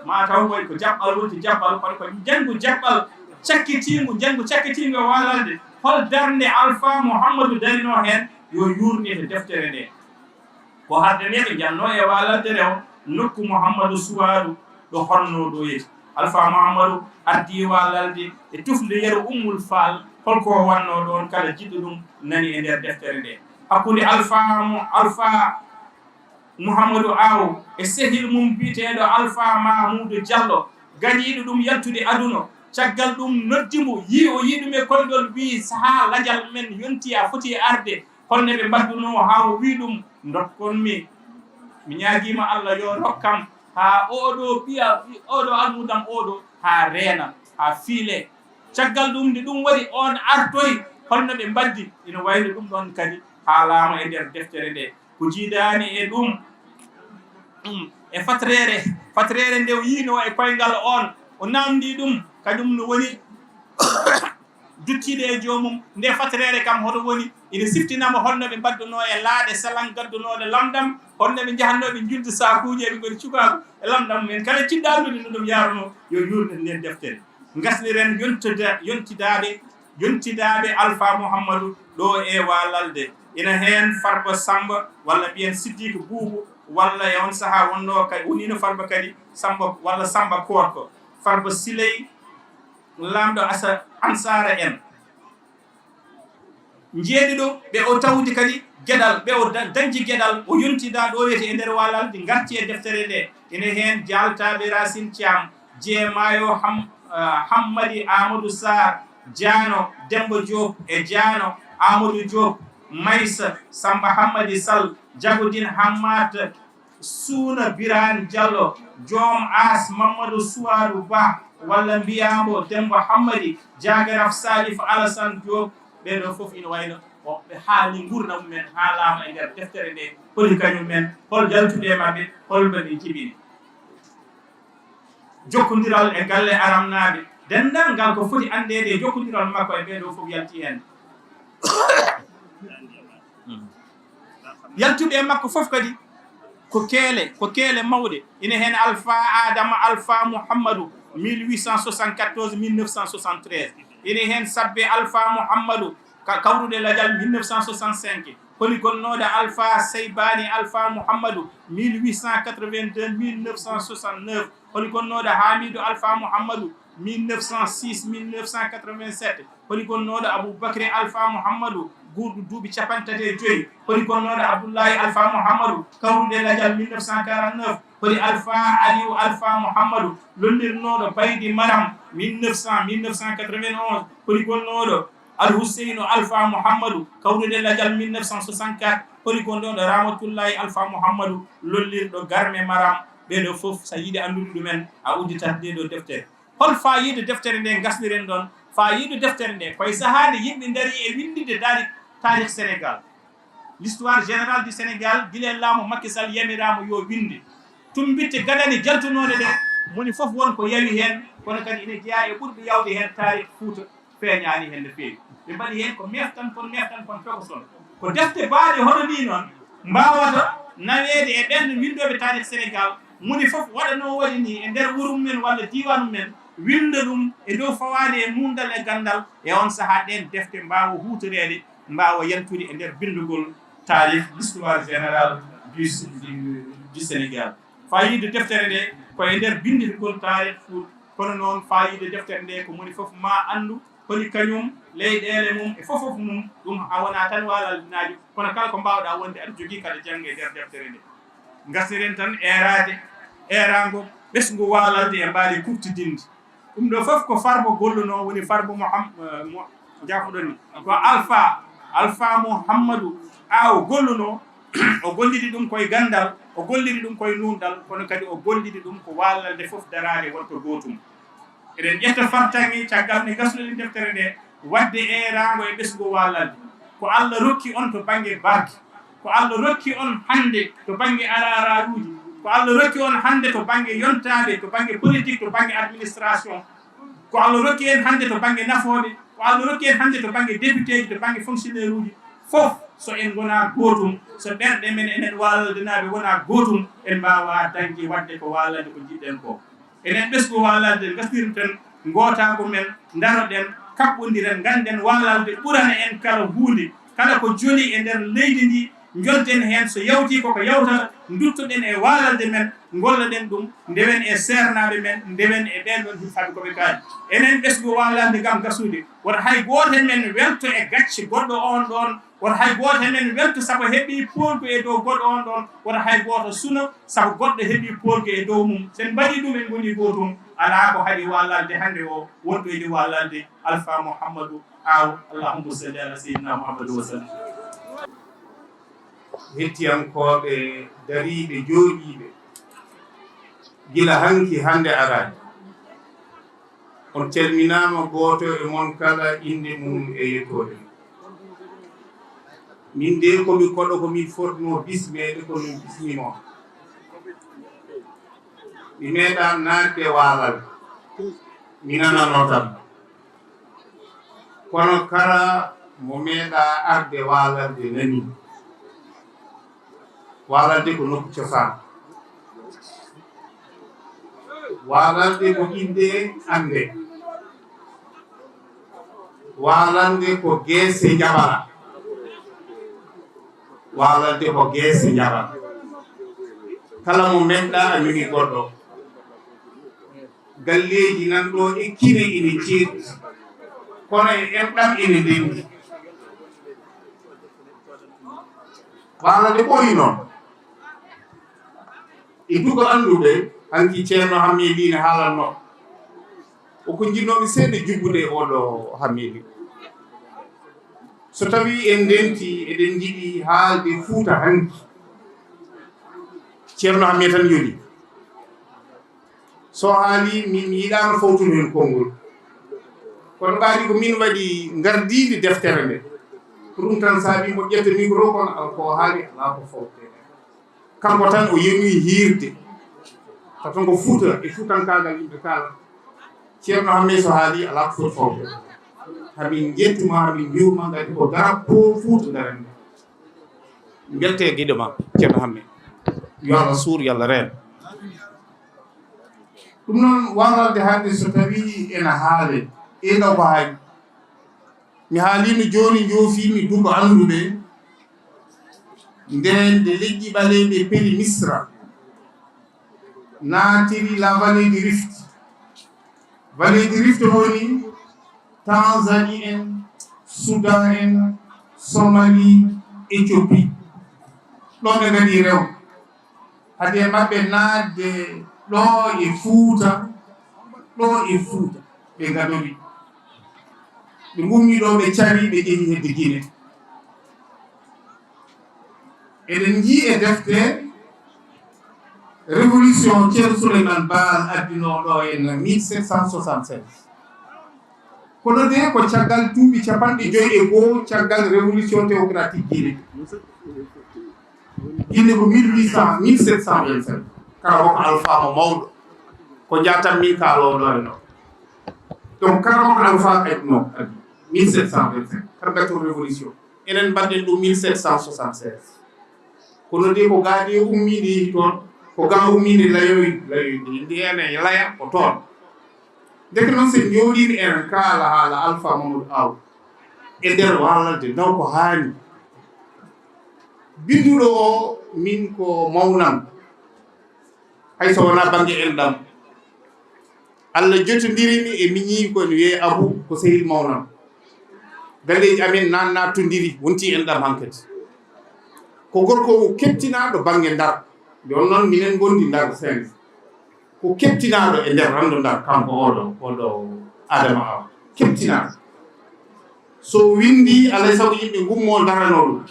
ma taw koy ko jaɓɓal wonti jaɓɓal, kono ko njanngu jaɓɓal cakkitiingu, njanngu cakkitiingu e Waalalde. Hol darnde Alfa Muhammadu darinoo heen? Yo yuurne e deftere nde. Ko hadde nde ɓe njannoo e Waalalde rewo nokku Muhammadu Suwaadu ɗo honnoo ɗo yeti. Alfa Muhammadu ardii Waalalde e tufnde yeru Ummul Faal. Holko wannoo ɗoon? Kala jiɗɗo ɗum nani e nder deftere nde. Hakkunde Alfa mo, Alfa Muhammadu Aaw e sehil mum biyeteeɗo Alfa Mahmuudu Jallo, gañiiɗo ɗum yaltude aduna. Caggal ɗum noddi mo, yii o yii ɗum e koyɗol, wii, "Sahaa lajal men yonti, a foti arde." Holno ɓe mbaɗdunoo haa o wii ɗum, "Ndokkon mi, mi ñaagiima Allah yo rokkam haa oɗo ɓiya, oɗo almudam oɗo haa reena, haa fiile." Caggal ɗum nde ɗum waɗi, on artoyi, holno ɓe mbaddi? Ina wayno ɗum ɗon kadi haalaama e nder deftere nde. Ko jiidaani e ɗum, ɗum e fatrere, fatrere nde o yiinoo e koyngal on, o namndii ɗum, kañum no woni duttiiɗo e joomum. Nde fatrere kam hoto woni? Ina siftinama holno ɓe mbaddunoo e laaɗe salan gaddunooɗe lamɗam, holno ɓe njahatnoo ɓe njulde saakuuji, eɓe ngoni cukaaku e lamɗam mum en. Kala jiɗɗo anndude no ɗum yaarunoo, yo yuurne nden deftere. Ngasniren yontuda-, yontidaaɓe, yontidaaɓe Alfa Muhammadu ɗo e Waalalde. Ina heen Farba Samba, walla mbiyen Siddiq Buubu, walla e on sahaa wonnoo kadi, woniino Farba kadi Samba, walla Samba Koorko, Farba Siley, laamɗo Asa-, Ansaara en. Njeeɗiɗo, ɓe o tawdi kadi geɗal, ɓe o da-, dañji geɗal, o yonti da ɗo wiyete e nder Waalalde, ngarti e deftere nde. Ene heen Jaaltaaɓe Racine Thiam, Jeemaayo Ham-, ah, Hammadi Amadou Sarr, Jaano Demba Diop e Jaano Amadou Diop, Maysa Samba Hammadi Sall, Jagodin Hammat, Suuna Biraan Jallo, Joom Aas Mammadu Suwaaru Ba, walla mbiyaa mbo Demba Hammadi, Jaagaraf Salif Alasan Diop, ɓee ɗoo fof ina wayno ko ɓe haali nguurndam mumen, haalaama e nder deftere nde, holi kañum en, hol yaltuɓe maɓɓe, hol mbaɗi jibini. Jokkondiral e galle aramnaaɓe, denndaangal ko foti anndeede e jokkondiral makko e ɓee ɗoo fof yalti heen. Yaltuɓe e makko fof kadi ko keele, ko keele mawɗe. Ina heen Alfa Adama, Alfa Muhammadu, mille huit cent soixante-quatorze, mille neuf cent soixante-treize. Ina heen Sabbe Alfa Muhammadu, ka kawruɗe lajal mille neuf cent soixante-cinq. Holi gonnooɗo Alfa Seybani Alfa Muhammadu, mille huit cent quatre-vingt-deux, mille neuf cent soixante-neuf. Holi gonnooɗo Hamidu Alfa Muhammadu, mille neuf cent six, mille neuf cent quatre-vingt-sept. Holi gonnooɗo Abubakri Alfa Muhammadu, guurɗo duuɓi capanɗe tati e joyi. Holi gonnooɗo Abdullahi Alfa Muhammadu, kawruɗe lajal mille neuf cent quarante-neuf. Holi Alfa Aliyu Alfa Muhammadu, lollirnooɗo Baydi Maram, mille neuf cents, mille neuf cent quatre-vingt-onze. Holi gonnooɗo Alhuseynu Alfa Muhammadu, kawruɗe lajal mille neuf cent soixante-quatre. Holi gonnooɗo Ramatullahi Alfa Muhammadu, lollirɗo Garme Maram. Ɓee ɗoo fof, so a yiɗi anndude ɗumen, a udditat ndee ɗoo deftere. Hol faayiida deftere nde ngasniren ɗoon? Faayiida deftere nde, ko e sahaa nde yimɓe ndarii e winndinde taarih, taarih Senegaal. L'histoire générale du Sénégal, gila e laamu Macky Sall yamiraama yo winde. Tumbitte gadane jaltunooɗe ɗe, moni fof won ko yawi heen, kono kadi ina jeyaa e ɓurɓe yawde heen taarih Fuuta. Feeñaani heen no feewi. Ɓe mbaɗi heen ko meeftan kon, meeftan kon tokoson. Ko defte baaɗe hono nii noon mbaawata naweede e ɓeen windooɓe taarih Senegaal, moni fof waɗa no o waɗi nii e nder wuro mum en walla diiwaan mum en, winnda ɗum e dow fawaade e nuunɗal e ganndal, e oon sahaa ɗeen defte mbaawa huutoreede, mbaawa yaltude e nder binndugol taarih, l'histoire générale du, du, du Sénégal. Faayiida deftere nde ko e nder binnditgol taarih Fuuta, kono noon faayiida deftere nde ko moni fof maa anndu holi kañum, leyɗeele mum e fof fof mum, ɗum a wonaa tan Waalaldenaajo, kono kala ko mbaawɗaa wonde aɗa jogii kaɗa jannga e nder deftere nde. Ngasniren tan eeraade, eeraango ɓesngu Waalalde e mbaadi kuuɓtidinndi. Ɗum ɗoo fof ko Farba gollunoo, woni Farba Muham-, eh, Mo-, jaafoɗon ni. Ko Alfa, Alfa Muhammadu Aw gollunoo, o gollidi ɗum koye ganndal, o gollidi ɗum koye nuunɗal, kono kadi o gollidi ɗum ko Waalalde fof daraade wonta gootum. Eɗen ƴetta fartaŋŋe caggal nde ngasnuɗen deftere nde, waɗde eeraango e ɓesngu Waalalde. Ko Allah rokki on to bannge barke, ko Allah rokki on hannde to bannge araaraaruuji, ko Allah rokki on hannde to bannge yontaaɓe, to bannge politique, to bannge administration, ko Allah rokki en hannde to bannge nafooɓe, ko Allah rokki en hannde to bannge députéji, to bannge fonctionnaireji, fof so en ngonaa gootum, so ɓerɗe men enen Waalaldenaaɓe wonaa gootum, en mbaawaa dañde waɗde ko Waalalde ko njiɗɗen ko. Enen ɓesngu Waalalde ngasnirten ngootaagu men, ndaroɗen, kaɓɓondiren, ngannden Waalalde ɓurana en kala huunde, kala ko joli e nder leydi ndi, njodden heen so yawtii koko yawtata, nduttoɗen e Waalalde men, ngolloɗen ɗum, ndewen e seernaaɓe men, ndewen e ɓeen ɗoon hilfaaɓe ko ɓe kaali. Enen ɓesngu Waalalde ngam gasude, wota hay gooto e men welto e gacce goɗɗo oon ɗoon, wota hay gooto e men welto sabu heɓii poolgu e dow goɗɗo oon ɗoon, wota hay gooto suno sabu goɗɗo heɓii poolgu e dow mum. So en mbaɗii ɗum, en ngonii gootum, alaa ko haɗi Waalalde hannde o wonɗoyde Waalalde Alfa Muhammadu Aw. Allahumma salli ala sayyidina Muhammadu wa sallim. Hettiyankooɓe dariiɓe, jooɗiiɓe, gila hanki hannde araade, on calminaama, gooto e mon kala innde mum e yettoode mum. Min de ko mi koɗo, ko min fotnoo bismeede, ko min bismiima on. Mi meeɗaa naatde Waalalde, mi nananoo tan. Kono kala mo meeɗaa arde Waalalde nanii. Waalalde ko nokku cosaan. Waalalde ko innde annde. Waalalde ko geese njaɓala. Waalalde ko geese njaɓala. Kala mo memɗa a memi goɗɗo. Galleeji nan ɗo e kine ine ceerti, kono e enɗam ine ndenndi. Waalande ɓooyi noon. E dugo annduɓe, hanki Ceerno Hammee Lih ne haalanno. O ko njinnoomi seeɗa jubbude e oɗo Hammee Lih. So tawii en ndenti, eɗen njiɗi haalde Fuuta hanki. Ceerno Hammee tan yoni. So haali, min mi yiɗaano fawtude heen konngol. Kono ɓaadi ko min waɗi ngardiide deftere nde. Ko ɗum tan saabi mo ƴetta micro, kono ala ko haali, alaa ko fawte. Kanko tan o yeñoyi hiirde. Taw tan ko Fuuta e fuutankaagal yimɓe kala. Ceerno Hammee so haali, alaa ko foti fawde. Hamin njettuma, hamin njuuma, ngati ko drapeau Fuuta darande. Mbeltee giɗo ma, Ceerno Hammee. Yo Allah suur, yo Allah reen. Ɗum noon, waalande hannde so tawii ena haale, e ɗo ko haali. Mi haaliino jooni, njoofiimi duko annduɓe, ndeen nde leƴƴi ɓaleeɓe peli Misra, naatiri la vallée du Rift. Vallée du Rift woni Tanzanie en, Soudan en, Somalie, Éthiopie. Ɗo ɓe ngaɗi rew. Hade maɓɓe naatde ɗo e Fuuta, ɗo e Fuuta, ɓe ngadori. Ɓe ngummi ɗo, ɓe cari, ɓe ƴeewi hedde Guinée. Eɗen njii e defte révolution Ceerno Souleymane Baal addinoo ɗo en mille sept cent soixante-seize. Kono de ko caggal duuɓi capanɗe joyi e goo caggal révolution théocratique Guinée. Guinée ko mille huit cent, mille sept cent vingt-cinq. Kala ko Alpha mo mawɗo. Ko jaatam min kaalooɗo e ɗo. Donc, kala ko Alpha e ɗo, mille sept cent vingt-cinq. Kala gatto révolution. Enen mbaɗɗen ɗum mille sept cent soixante-seize. Kono de ko gaa ɗe ummiiɗe yehi toon, ko gaa ummiinde layoy, layoy ɗi, ndi ene laya ko toon. Ndeke noon, so en njooɗiino, enen kaala haala Alpha Mamadou Aw e nder waalande ndaw ko haani. Binnduɗo o, min ko mawnam, hay so wonaa bannge enɗam. Allah jotondiri mi e miñi ko ene wiyee Abu, ko sehil mawnam. Galleeji amen nan nattondiri, wonti enɗam hankadi. Ko gorko o keɓtinaaɗo bannge Ndar. Jooni noon minen ngondi Ndar cinq. Ko keɓtinaaɗo e nder renndo Ndar, kanko oɗo, oɗo Adama Aw. Keɓtinaaɗo. So o winndi, alaa e sago yimɓe ngummoo ndaranoo ɗum.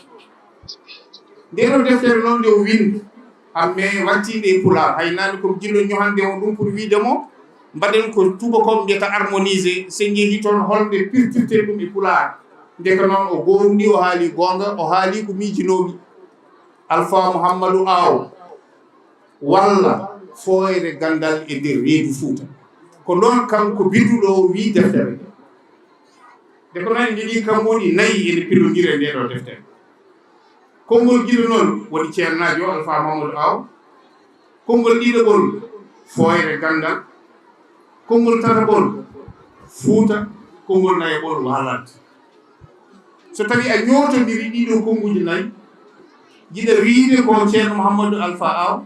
Ndee ɗoo deftere noon nde o winndi, Hammee wattiinde e Pulaar. Hay naane ko mi jillo ñohande mo ɗum pour wiyde mo, mbaɗen ko tuubakooɓe mbiyata harmonisé, so en njehii toon holnde pirtirten ɗum e Pulaar. Ndeke noon o goonɗii, o haali goonga, o haali ko miijinoomi. Alpha Mouhamadou Aw, walla Fooyre Ganndal e nder reedu Fuuta. Ko noon kanko binnduɗo o wiyi deftere nde. Nde ko noon en njogii kammuuji nayi ene pillondiri e ndee ɗoo deftere. Konngol gila noon woni ceernaajo o Alpha Mamadou Aw. Konngol ɗiɗaɓol, Fooyre Ganndal. Konngol tataɓol, Fuuta. Konngol nayaɓol, Waalante. So tawii a ñootondiri ɗii ɗoo konnguuji nayi, jiɗa wiyde ko Ceerno Mouhamadou Alpha Aw,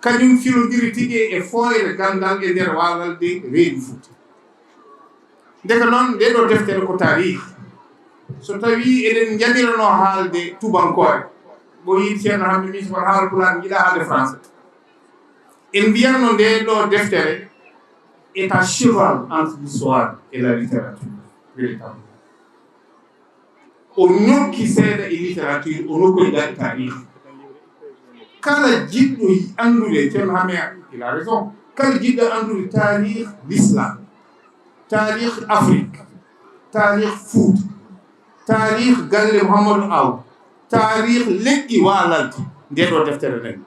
kañum filondiri tigi e Fooyre Ganndal e nder Waalalde reedu Fuuta. Ndeke noon, ndee ɗoo deftere ko taariik. So tawii eɗen njamiranoo haalde tubankoore, ɓooyi Ceerno Hammee, min so won haala Pulaar, mi yiɗaa haalde Français. En mbiyatno ndee ɗoo deftere est à cheval entre l'histoire et la littérature, véritablement. O ñokki seeɗa e littérature, o nokkoyi ngal e taarih. Kala jiɗɗo anndude, Ceerno Hammee, il a raison, kala jiɗɗo anndude taarih l'islam, taarih Afrique, taarih Fuuta, taarih galle Mouhamadou Aw, taarih leƴƴi Waalalde, ndee ɗoo deftere nani.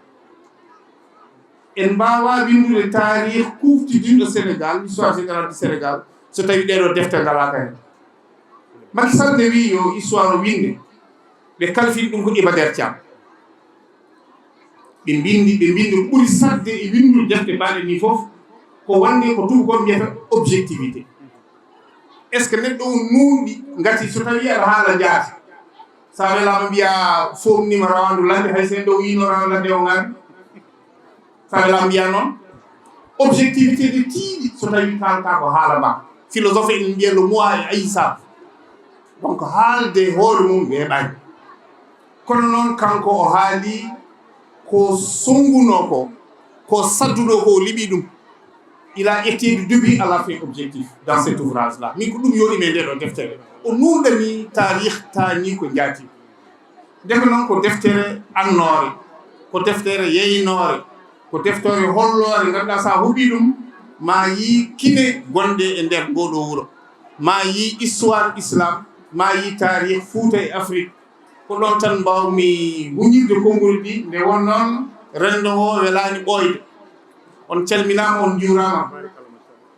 En mbaawaa winndude taarih kuuftidinɗo Sénégal, histoire générale du Sénégal, so tawii ɗee ɗoo defte ngalaaka heen. Macky Sall ne wiyi yo histoire o winnde, ɓe kalfini ɗum ko Iba Der Thiam. Ɓe mbinndi, ɓe mbinndi ko ɓuri saɗde e winndude defte mbaaɗe nii fof, ko wonde ko tuubakooɓe mbiyata objectivité. Est-ce que neɗɗo o nuunɗi, ngati so tawii aɗa haala jaati, so a welaama mbiyaa foomnii ma rawaandu ladde, hay so en ɗo wiynoo rawaandu ladde o ngaari. Tawi la mbiya noon, objectivité de tiiɗi so tawi kaalata ko haala ma. Philosophe en mbiya le moi et haïssable. Donc haalde hoore mum weeɓaani. Kono noon kanko o haali ko sonngunoo ko, ko sadduɗo ko o liɓi ɗum. Il a été du début à la fin objectif dans cet ouvrage-là. Min ko ɗum yooɗi mi e nde ɗo deftere. O nuunɗani taarih taani ko njaati. Ndeke noon ko deftere annoore, ko deftere yeynoore, ko deftere holloore, ngannduɗaa so a huɓii ɗum, ma yii kine gonɗe e nder ngoo ɗoo wuro, ma yii histoire islam, ma yii taarih Fuuta e Afrik. Ko ɗoon tan mbaawmi huñirde konngol ɗi, nde won noon renndo o welaani ɓooyde. On calminaama, on njuuraama.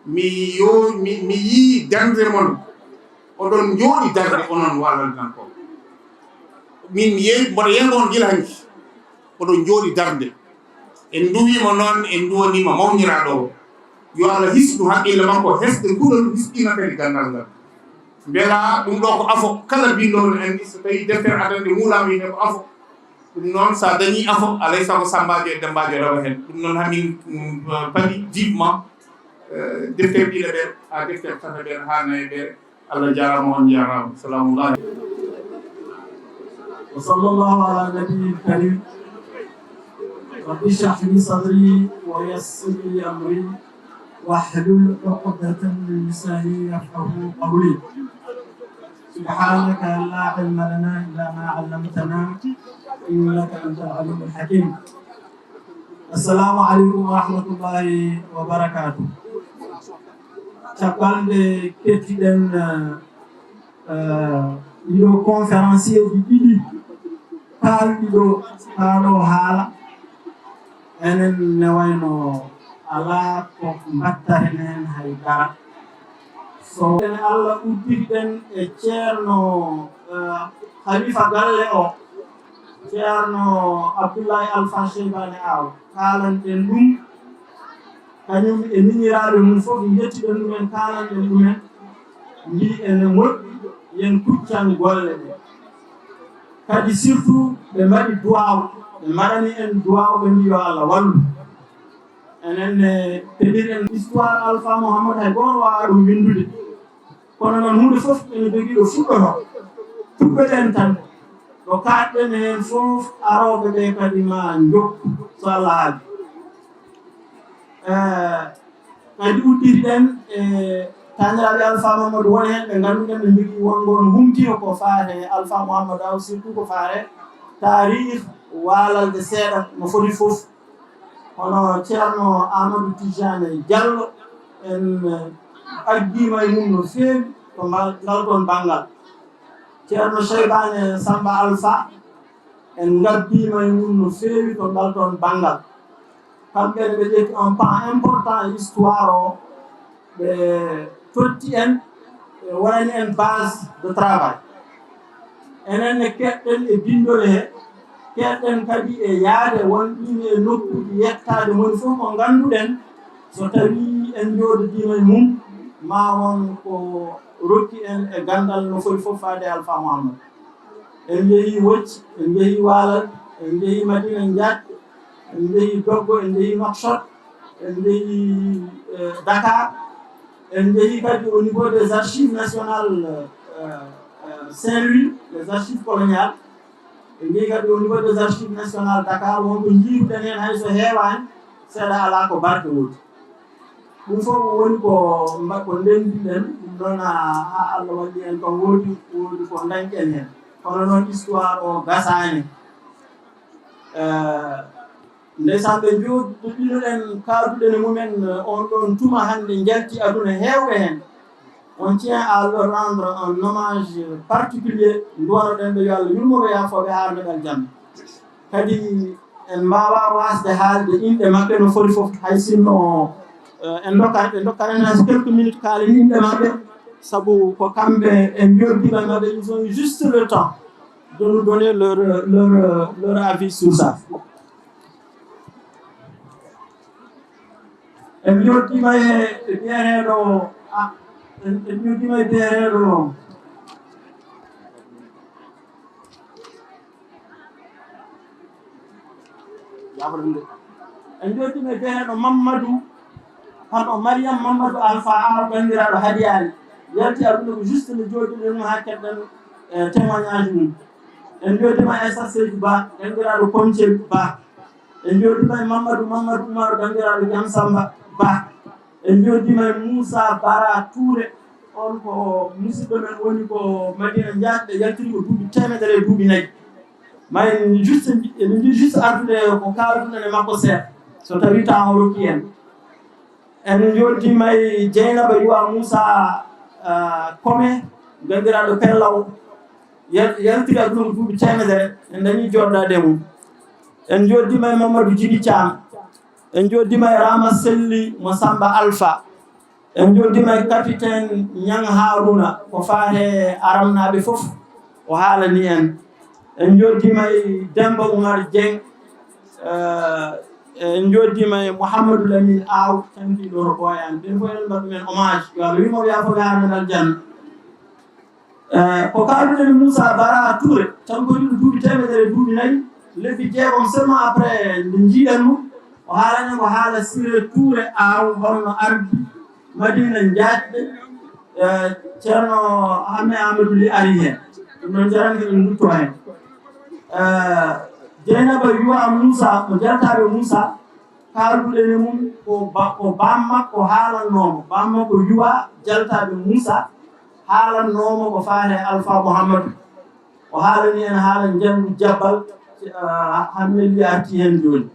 Mi yo, mi, mi yii darnde mon. Oɗon njooɗi darnde onon walandankooɓe. Min mi yeeyi, mboɗo yeeyi on gila hanki. Oɗon njooɗi darnde. En nduwiima noon, en nduwaniima mawniraaɗo o. Yo Allah hisnu haqqille makko, hesɗe kuɗol, hisɗina kadi ganndal ngal. Mbela ɗum ɗo ko afo, kala binnoowo no anndi so tawii deftere adannde muulaama wiyetee ko afo. Ɗum noon, so a dañii afo, alay sago Sammbaajo e Demmbaajo rewa heen. Ɗum noon, hamin, mm, paɗi vivement, eh, deftere ɗiɗaɓere, haa deftere tataɓere, haa nayaɓere. Allah jaaraama, on njaaraama. Salaamullahi. وصلى الله على النبي الكريم. رب اشرح لي صدري ويسر لي أمري واحلل عقدة من لساني يفقهوا قولي. سبحانك لا علم لنا إلا ما علمتنا إنك أنت العليم الحكيم. السلام عليكم ورحمة الله وبركاته. Caggal nde kettiɗen, eh, eh, ɗiɗo conférencier ji ɗiɗi kaalɗi ɗo, haa ɗo haala, enen ne wayno alaa ko mbattaren heen hay dara. So ene Allah uddiɗen e Ceerno, eh, Halifa galle o, Ceerno Abdullahi Alfa Cheybani Aw, kaalanɗen ɗum, kañum e miñiraaɓe mum fof, njettiɗen ɗumen, kaalanɗen ɗumen, mbi ene moƴƴi, yen kuccan golle ɗe. Kadi surtout, ɓe mbaɗi duwaaw, ɓe mbaɗani en duwaaw, ɓe mbi yo Allah wallu. Enen ne peɗiren histoire Alfa Mouhammad, hay gooto waawaa ɗum winndude. Kono noon, huunde fof ene jogii ɗo fuɗɗotoo. Tuɓɓeɗen tan. Ɗo kaaɗɗen heen fof, arooɓe ɓe kadi ma njokku, so Allah haaji. Eh, kadi uddiɗen e taaniraaɓe Alfa Mamadou, won heen ɓe ngannduɗen ɓe njogii won ngoo no humtino ko faati e Alfa Mouhamadou Aw, surtout ko faati e taarih Waalalde seeɗa no foti fof. Hono Ceerno Amadou Tijjani Diallo, en, eh, aggiima e mum no feewi to mbal-, ngal ɗoon banngal. Ceerno Cheybane Samba Alpha, en ngabbiima e mum no feewi to ngal ɗoon banngal. Kamɓe ne ɓe ƴetti un pan important e histoire o, ɓe totti en, ɓe waɗani en base de travail. Enen ne keɗɗen e binndol he, keɗɗen kadi e yahde wonɓe e nokkuuji yettaade moni fof mo ngannduɗen, so tawii en njooɗodiima e mum, ma won ko rokki en e ganndal no foti fof faade e Alfa Mouhammad. En njehii Wocci, en njehii Waalal, en njehii Madina Njaat, en njehii Doggo, en njehii Nouakchott, en njehii, eh, Dakar, en njehii kadi au niveau des archives nationales, eh, eh, Saint-Louis, les archives coloniales. En njehii kadi au niveau des archives nationales Dakar, won ko njiiruɗen heen hay so heewaani, seeɗa alaa ko barke woodi. Ɗum fof ko woni ko mba-, ko ndenndiɗen, ɗum noon a, a Allah walli en kam woodi, woodi ko ndañɗen heen. Kono noon histoire o gasaani. Eh, ndeysaan ɓe njooɗi, ɗinoɗen kaaduɗen e mumen, eh, on ɗoon tuma hannde njalti aduna heewɓe heen. On tient à leur rendre un hommage particulier, nduwanoɗen ɓe yo Allah yurmo ɓe, yaafo ɓe, haarna ɓe aljanna. Kadi en mbaawaa waasde haalde inɗe maɓɓe no foti fof, hay sinno, eh, en ndokka, ɓe ndokka en hay so quelques minutes kaalen inɗe maɓɓe, sabu ko kamɓe en njoddiima e maɓɓe, ils ont eu juste le temps de nous donner leur, leur, leur avis sur ça. En njoddiima e, e biyeteeɗo, a, en, en njoddiima e biyeteeɗo. Jaafo ɗum de. En njooɗiima e biyeteeɗo Mamadou, hono Mariam Mamadou Alpha Aw, banndiraaɗo Hadiyaari. Yalti aduna ko juste nde njooɗiɗen ɗum haa keɗɗen, eh, témoignage mum. En njooɗiima e Aissata Seydou Ba, banndiraaɗo Koñcel Ba. En njooɗiima e Mamadou, Mamadou Oumar, banndiraaɗo Jam Samba Ba. En njooɗiima e Moussa Bara Touré, on ko musidɗo men woni ko Madina Ndiaye, ɓe yaltiri ko duuɓi teemedere e duuɓi nayi. Ma en juste, eɗen njiɗi juste artude ko kaalduɗen e makko seeɗa, so tawii temps o rokki en. En njooɗiima e Dieynaba Yuwa Moussa, ah, Kome, banndiraaɗo Pellaw, yal-, yaltiri aduna ko duuɓi teemedere, en dañii jooɗaade e mum. En njooɗiima e Mamadou Djiby Thiam, en njooɗiima e Rama Selli mo Samba Alpha, en njooɗiima e capitaine Niang Harouna, ko faati e Aramnaaɓe fof, o haalani en. En njooɗiima e Demba Oumar Dieng, eh, en njooɗiima e Mouhamadou Lamine Aw, candiiɗo to Ɓooyaan. Ɓeen fof eɗen mbaɗi ɗumen hommage. Yo Allah wiy mo yaafo yaarana aljanna. Eh, ko kaalduɗen Moussa Bara Touré, tan ko ɗum duuɓi teemedere e duuɓi nayi, lebbi jeegom seulement après nde njiiɗen mo, o haalani en ko haala Siré Touré Aw, holno ardi Madina Njaatɓe, eh, Ceerno Hamme Amadou Ly ari heen. Ɗum noon, jarani ko en ndutto heen. Eh, Dieynaba Yuwa Moussa, ko jaltaaɓe Moussa, kaalduɗen e mum ko ba-, ko baam makko haalannoo mo. Baam makko Yuwa, jaltaaɓe Moussa, haalannoo mo ko faati e Alpha Mouhamadou. O haalani en haala njanndu jabbal, eh, Hamme Ly arti heen jooni.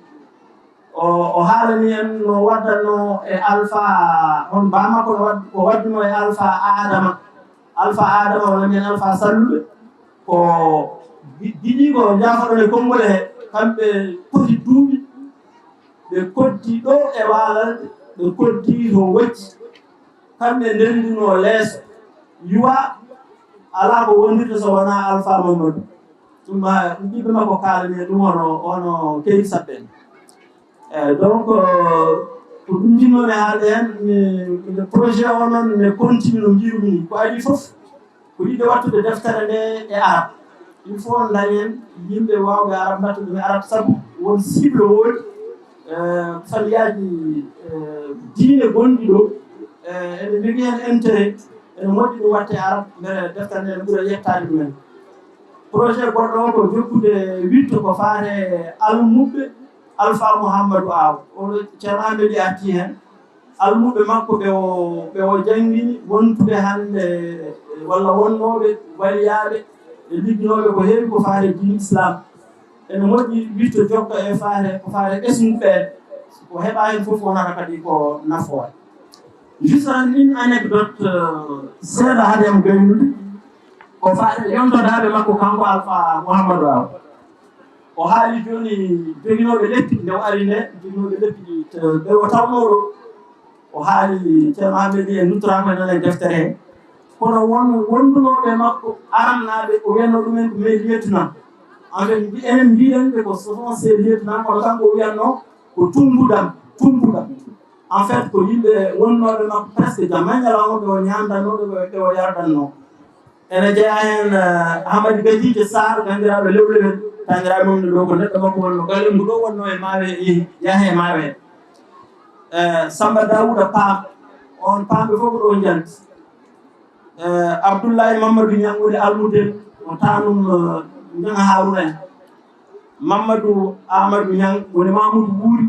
O, o haalani en no waddannoo e Alpha, on baam makko no wad-, ko waddunoo e Alpha Adama. Alpha Adama, walla mbiyen Alpha Salluɓe, ko gi-, giɗiiɓe o njaafoɗon e konngol he, kamɓe poti duuɓi, ɓe koddii ɗo e Waalalde, ɓe koddii to Wocci. Kamɓe ndenndunoo leeso, Yuwa, alaa ko wondirta so wonaa Alpha Mamadou. Ɗum, ah, ɓiɓɓe makko kaalani en ɗum, hono, hono Keydi Saɓɓe en. Eh, donc, euh, ko ɗum njiɗnoo-mi haalde heen, mi, mi, projet o noon ne continue no mbiirumi ni. Ko adii fof, ko yiɗde waɗtude deftere nde e arab. Il faut dañen yimɓe waawɓe arab, mbaɗta ɗum e arab, sabu won cible woodi, eh, falliyaaji, eh, diine gonɗi ɗo, eh, eɓe njogii heen intérêt, ene moƴƴi ɗum waɗte e arab, mbele deftere nde ne ɓura yettaade ɗumen. Projet goɗɗo o ko jokkude wiɗto ko faati e almuɓɓe Alpha Mouhamadou Aw. Oɗo Ceerno Amadou Ly arti heen. Almuɓɓe makko ɓe o, ɓe o janngini, wontuɓe hannde, walla wonnooɓe waliyaaɓe e ligginooɓe ko heewi ko faati e diine Islam. Ene moƴƴi wiɗto jokka e faati, ko faati e ɓesngu ɓeen. Ko heɓaa heen fof wonata kadi ko nafoore. Juste une anecdote, euh, seeɗa hade am gaynude. Ko faati e yontodaaɓe makko kanko Alpha Mouhamadou Aw. O haali jooni joginooɓe leppi, nde o ari nde, joginooɓe leppi ɗi, te-, ɓe o tawnoo ɗo. O haali Ceerno Amadou Ly en nuttoraama e nder deftere he. Kono won wondunooɓe makko arannaaɓe, o wiyatnoo ɗumen ko mes lieutenants. En fait, mbi-, enen mbiɗen ɓe ko ce sont ces lieutenants, kono kanko o wiyatnoo ko tumbudam, tumbudam. En fait, ko yimɓe wonnooɓe makko presque jamma e ñalawma, ɓe o ñaamdannoo, ɓe, ɓe o yardannoo. Ene jeyaa heen, eh, Hamadi Gadiijo Saar, banndiraaɗo Lewlewel, taaniraaɓe mum ne ɗo, ko neɗɗo makko wonnoo Galengu ɗo, wonnoo e Maawe, yehi, yahi e Maawe. Eh, Samba Daouda Paam, on Paamɓe fof ko ɗo njalti. Eh, Abdoulaye Mamadou Niang woni almudel, o taanum, eh, Niang Harouna en. Mamadou Amadou Niang woni Mamoudou Wuri.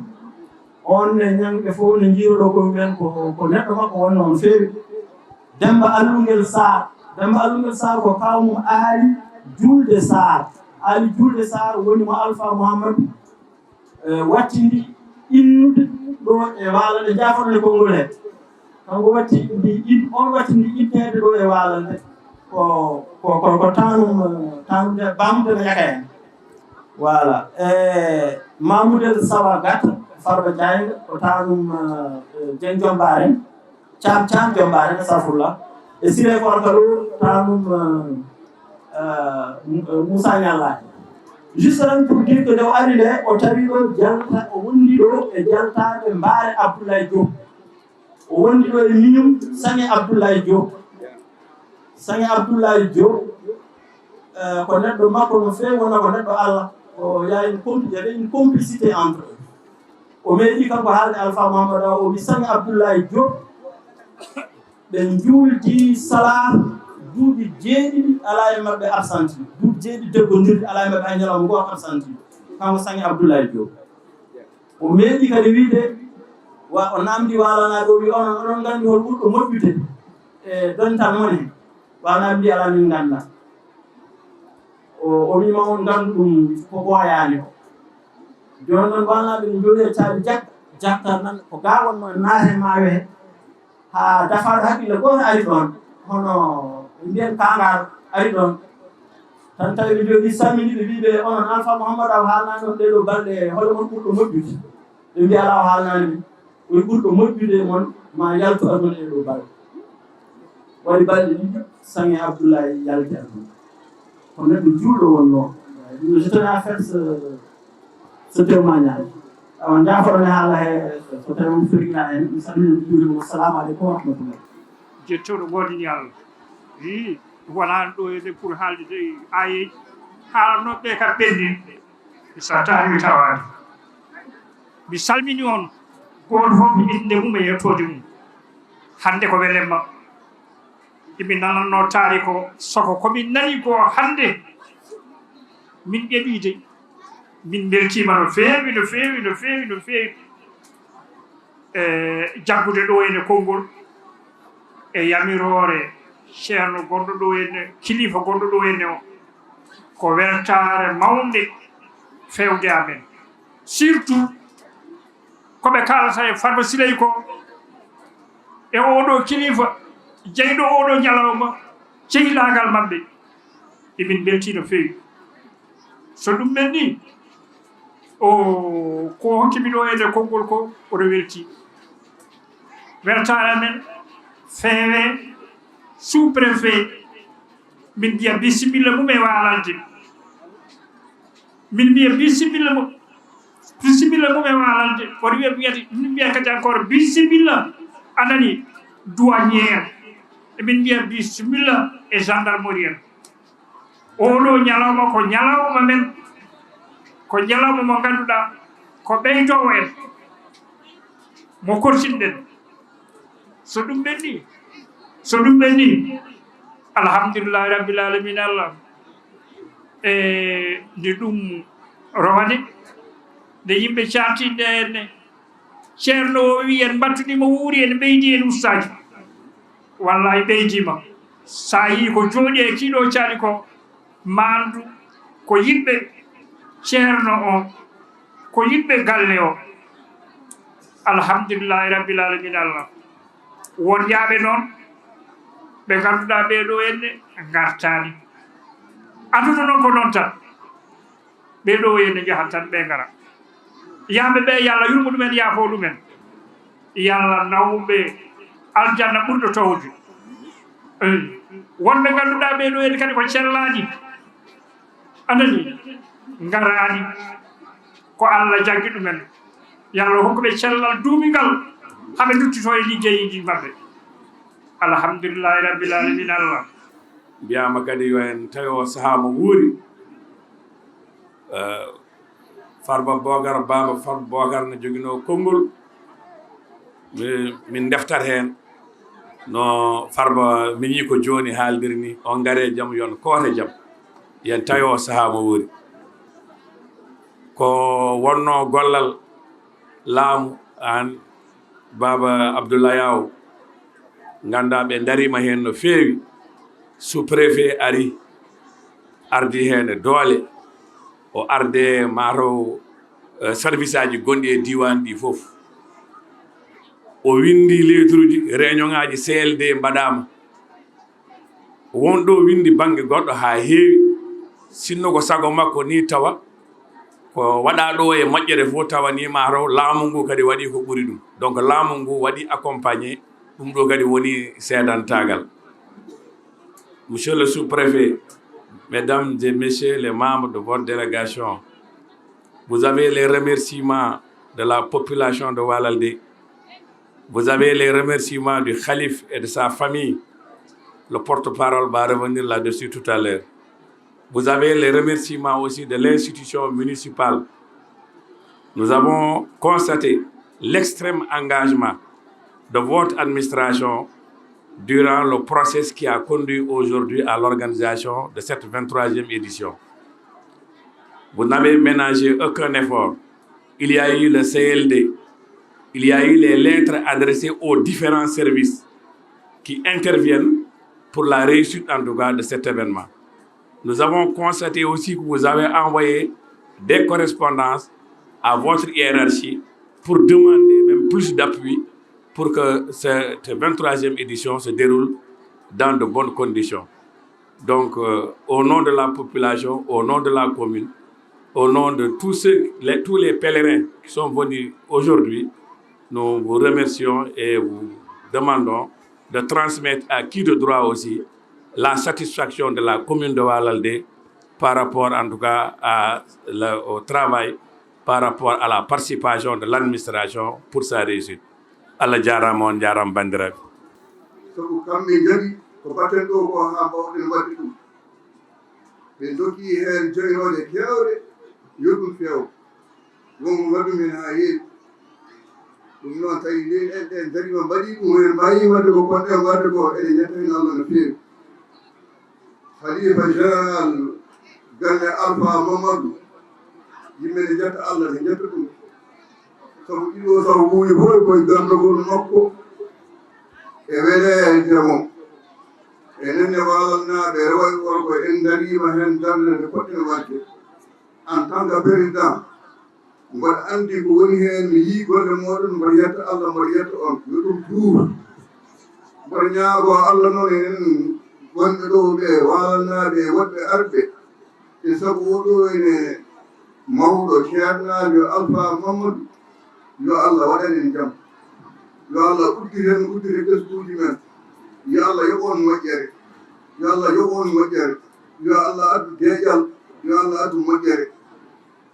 On ne Niang ɓe fof ne njiiruɗo ko men ko, ko neɗɗo makko wonnoo no feewi. Demba Allungel Sarr. Demba Allungel Sarr ko kaaw mum Aali Julde Sarr. Aali Julde Sarr woni mo Alpha Mouhamadou, eh, wattindi innude ɗo e Waalo nde jaafoɗon e konngol he. Kanko watti ndi in-, on watti ndi inneede ɗo e Waalo nde. Ko, ko, ko, ko taanum, eh, taanum nde bamde no yaka en. Voilà. Eh, Mamoudel Sawa Gata, Farba Diagne, ko taanum, eh, Dieng Diombaare. Caam, Caam Diombaare, astafurlah. E Siré Korka ɗo, taanum, eh, eh, Mou-, eh, Moussa Niallaye. Juste tan pour dire que nde o ari nde, o tawi ɗo jalta, o wondi ɗo e jaltaaɓe Mbaare Abdoulaye Diop. O wondi ɗo e miñum Saŋe Abdoulaye Diop. Saŋe Abdoulaye Diop, eh, ko neɗɗo makko no feewi, wona ko neɗɗo Allah. O, il y a une compli-, il y avait une complicité entre eux. O meeɗi kanko haalde Alpha Mouhamadou Aw, o wi Saŋe Abdoulaye Diop, ɓe njuuldi salaa duuɓi jeeɗiɗi alaa e maɓɓe absenti, duuɓi jeeɗiɗi deggondirɗi alaa e maɓɓe hay ñalawma gooto absenti, kanko Saŋe Abdoulaye Diop. O meeɗi kadi wiide, wa o naamndi Waalanaaɓe, o wi onon, oɗon nganndi hol ɓurɗo moƴƴude e dental mon he? Waalanaaɓe mbi alaa min ngannda. O, o wiima on nganndu ɗum ko ɓooyaani ko. Jooni noon Waalanaaɓe ne njooɗi e caabi jak-, jakka nan ko gaa wonno naate maayo he. Haa dafaaɗo hakkille gooto ari ɗoon, hono mbiyen kaangaar ari ɗoon. Tan tawi ɓe njooɗi salmini ɓe mbi ɓe onon Alpha Mouhamadou Aw haalnaani on ɗee ɗoo balɗe hol on ɓurɗo moƴƴude? Ɓe mbi alaa o haalnaani min. O wi ɓurɗo moƴƴude e mon ma yaltu aduna e ɗoo balɗe. Waɗi balɗe ɗiɗi Saŋe Abdoulaye yalti aduna. Ko neɗɗo juulɗo wonnoo. Ɗum je tenais à faire ce, ce témoignage. Awa njaafoɗon e haala he so tawi on firina en. Mi salmini mi juurima. Assalamu aleykum wa rahmatullah. Jettooɗo goodini Allah. Ii, wonaa ɗo e pour haalde de aayeeji. Haalanooɓe ɓe kam ɓenni. Mi sattaani mi tawaani. Mi salmini on gooto fof innde mum e yettoode mum. Hannde ko welemma. Imi nanannoo taari ko soko ko min nani ko hannde. Min ɓeɓii de. Min mbeltiima no feewi, no feewi, no feewi, no feewi. E jaggude ɗo ene konngol e yamiroore ceerno gonɗo ɗo ene, kilifa gonɗo ɗo ene o, ko weltaare mawnde fewde amen. Surtout ko ɓe kaalata e Farba Siley ko, e oɗo kilifa jeyɗo oɗo ñalawma, cehilagal maɓɓe. Emin mbeltii no feewi. So ɗum ɓenni, o ko hokki mi ɗo ene konngol ko oɗo welti. Weltaare amen feewe sous-préfet, min mbiya bisimilla mum e waalalde. Min mbiya bisimilla mum, bisimilla mum e waalalde. Oɗo wiya, wiyata, min mbiya kadi encore bisimilla, a nani, douanière. Emin mbiya bisimilla e gendarmerie en. Oɗo ñalawma ko ñalawma men, ko ñalawma mo ngannduɗaa ko ɓeydoowo en, mo korsinɗen. So ɗum ɓenni, so ɗum ɓenni, alhamdulillahi rabbil alamin Allah. E nde ɗum rowani, nde yimɓe caartinde en ne, Ceerno o wi en mbattuni mo wuuri, en ɓeydi en ustaaji. Wallahi ɓeydiima. So a yii ko jooɗi e kiiɗo caali ko, maandu ko yiɗɓe ceerno o, ko yiɗɓe galle o. Alhamdulillahi rabbil alamin Allah. Won yaaɓe noon ɓe ngannduɗaa ɓee ɗoo enne ngartaani. Aduna noon ko noon tan. Ɓee ɗoo enne njahat tan ɓe ngara. Yaaɓe ɓe yo Allah yurmo ɗumen, yaafo ɗumen. Yo Allah naw ɓe aljanna ɓurɗo towde. Eey. Wonɓe ngannduɗaa ɓee ɗoo enne kadi ko cellaaɗi. A nani? Ngaraani. Ko Allah jaggi ɗumen. Yo Allah hokku ɓe cellal duumingal, haa ɓe nduttitoo e liggeyji maɓɓe. Alhamdulillahi rabbil alamin Allah. Mbiyaama kadi yo en tawi o sahaa mo wuuri. Eh, Farba Bookar, Baaba Farba Bookar ne joginoo konngol. Mi-, min ndeftat heen no Farba miñi ko jooni haaldir ni, on ngare jam, yon koote jam. Yen tawi o sahaa mo wuuri. Ko wonnoo gollal laamu aan, Baaba Abdoulaye Aw, nganndaa ɓe ndariima heen no feewi. Sous-préfet ari, ardi heen e doole, o arde mataw, eh, service aji gonɗi e diiwaan ɗi fof. O winndi lettre uji, réunion aji C L D mbaɗaama. Won ɗo winndi bannge goɗɗo haa heewi, sinno ko sago makko ni tawa ko waɗaa ɗo e moƴƴere fof tawa ni mataw laamu ngu kadi waɗi ko ɓuri ɗum. Donc laamu ngu waɗi accompagné, ɗum ɗo kadi woni seedantaagal. Monsieur le sous-préfet, mesdames et messieurs les membres de votre délégation, vous avez les remerciements de la population de Walalde. Vous avez les remerciements du Khalif et de sa famille. Le porte-parole va revenir là-dessus tout à l'heure. Vous avez les remerciements aussi de l'institution municipale. Nous avons constaté l'extrême engagement de votre administration durant le process qui a conduit aujourd'hui à l'organisation de cette vingt-troisième édition. Vous n'avez ménagé aucun effort. Il y a eu le C L D, il y a eu les lettres adressées aux différents services qui interviennent pour la réussite, en tout cas, de cet événement. Nous avons constaté aussi que vous avez envoyé des correspondances à votre hiérarchie pour demander même plus d'appui pour que cette vingt-troisième édition se déroule dans de bonnes conditions. Donc, euh, au nom de la population, au nom de la commune, au nom de tous ceux, les, tous les pèlerins qui sont venus aujourd'hui, nous vous remercions et vous demandons de transmettre à qui de droit aussi la satisfaction de la commune de Walalde par rapport, en tout cas, à la, au travail, par rapport à la participation de l'administration pour sa réussite. Allah jaaraama, on njaaraama, banndiraaɓe. Sabu kamɓe njari ko mbaɗten ɗo ko haa mbaawɗen waɗde ɗum. Ɓe ndokki heen joynooje keewɗe, yo ɗum feew. Won ko mbaɗɗum heen haa heewi. Ɗum noon, tawi ndeen en, en ndariima, mbaɗii ɗum heen, mbaawii waɗde ko potɗen waɗde ko, eɗen njetta heen Allah no feewi. Khalifa général galle Alpha Mamadou, yimɓe ne njetta Allah, ne njetta ɗum. Sabu ɗiɗo sabu ɓuuɗi fof e koye gardagol makko e weleede mo. Enen e Walalnaaɓe, rewo e worgo, en ndariima heen darnde nde potɗen waɗde. En tant que président, mboɗo anndi ko woni heen, mi yii golle mooɗon, mboɗo yetta Allah, mboɗo yetta on. Yo ɗum juur. Mboɗo ñaagoo Allah noon, enen wonɓe ɗo ɓe Walalnaaɓe e woɗɓe arɓe, e sabu oɗo ene mawɗo ceernaajo Alpha Mamadou, yo Allah waɗan en jam. Yo Allah udditan, uddita ɓesnguuji men. Yo Allah yoɓ on moƴƴere. Yo Allah yoɓ on moƴƴere. Yo Allah addu deeƴal. Yo Allah addu moƴƴere.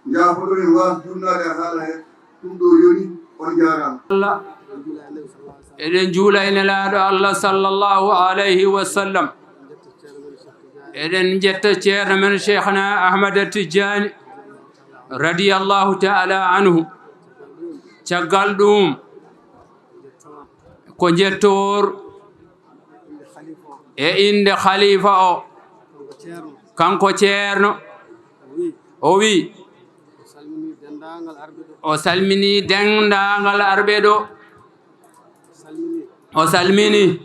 Njaafoɗon en waas juulnaade e haala he. Ɗum ɗo yoni, on njaaraama. Allah. Eɗen juula e Nelaaɗo Allah sallallahu alayhi wa sallam. Eɗen njetta ceerno men Cheikhna Ahmad Tijjani radiyallahu ta'ala anhu. Caggal ɗum, ko njettoor e innde khalifa o. Kanko ceerno, o wi, o salminii denndaangal arɓe ɗo. O salminii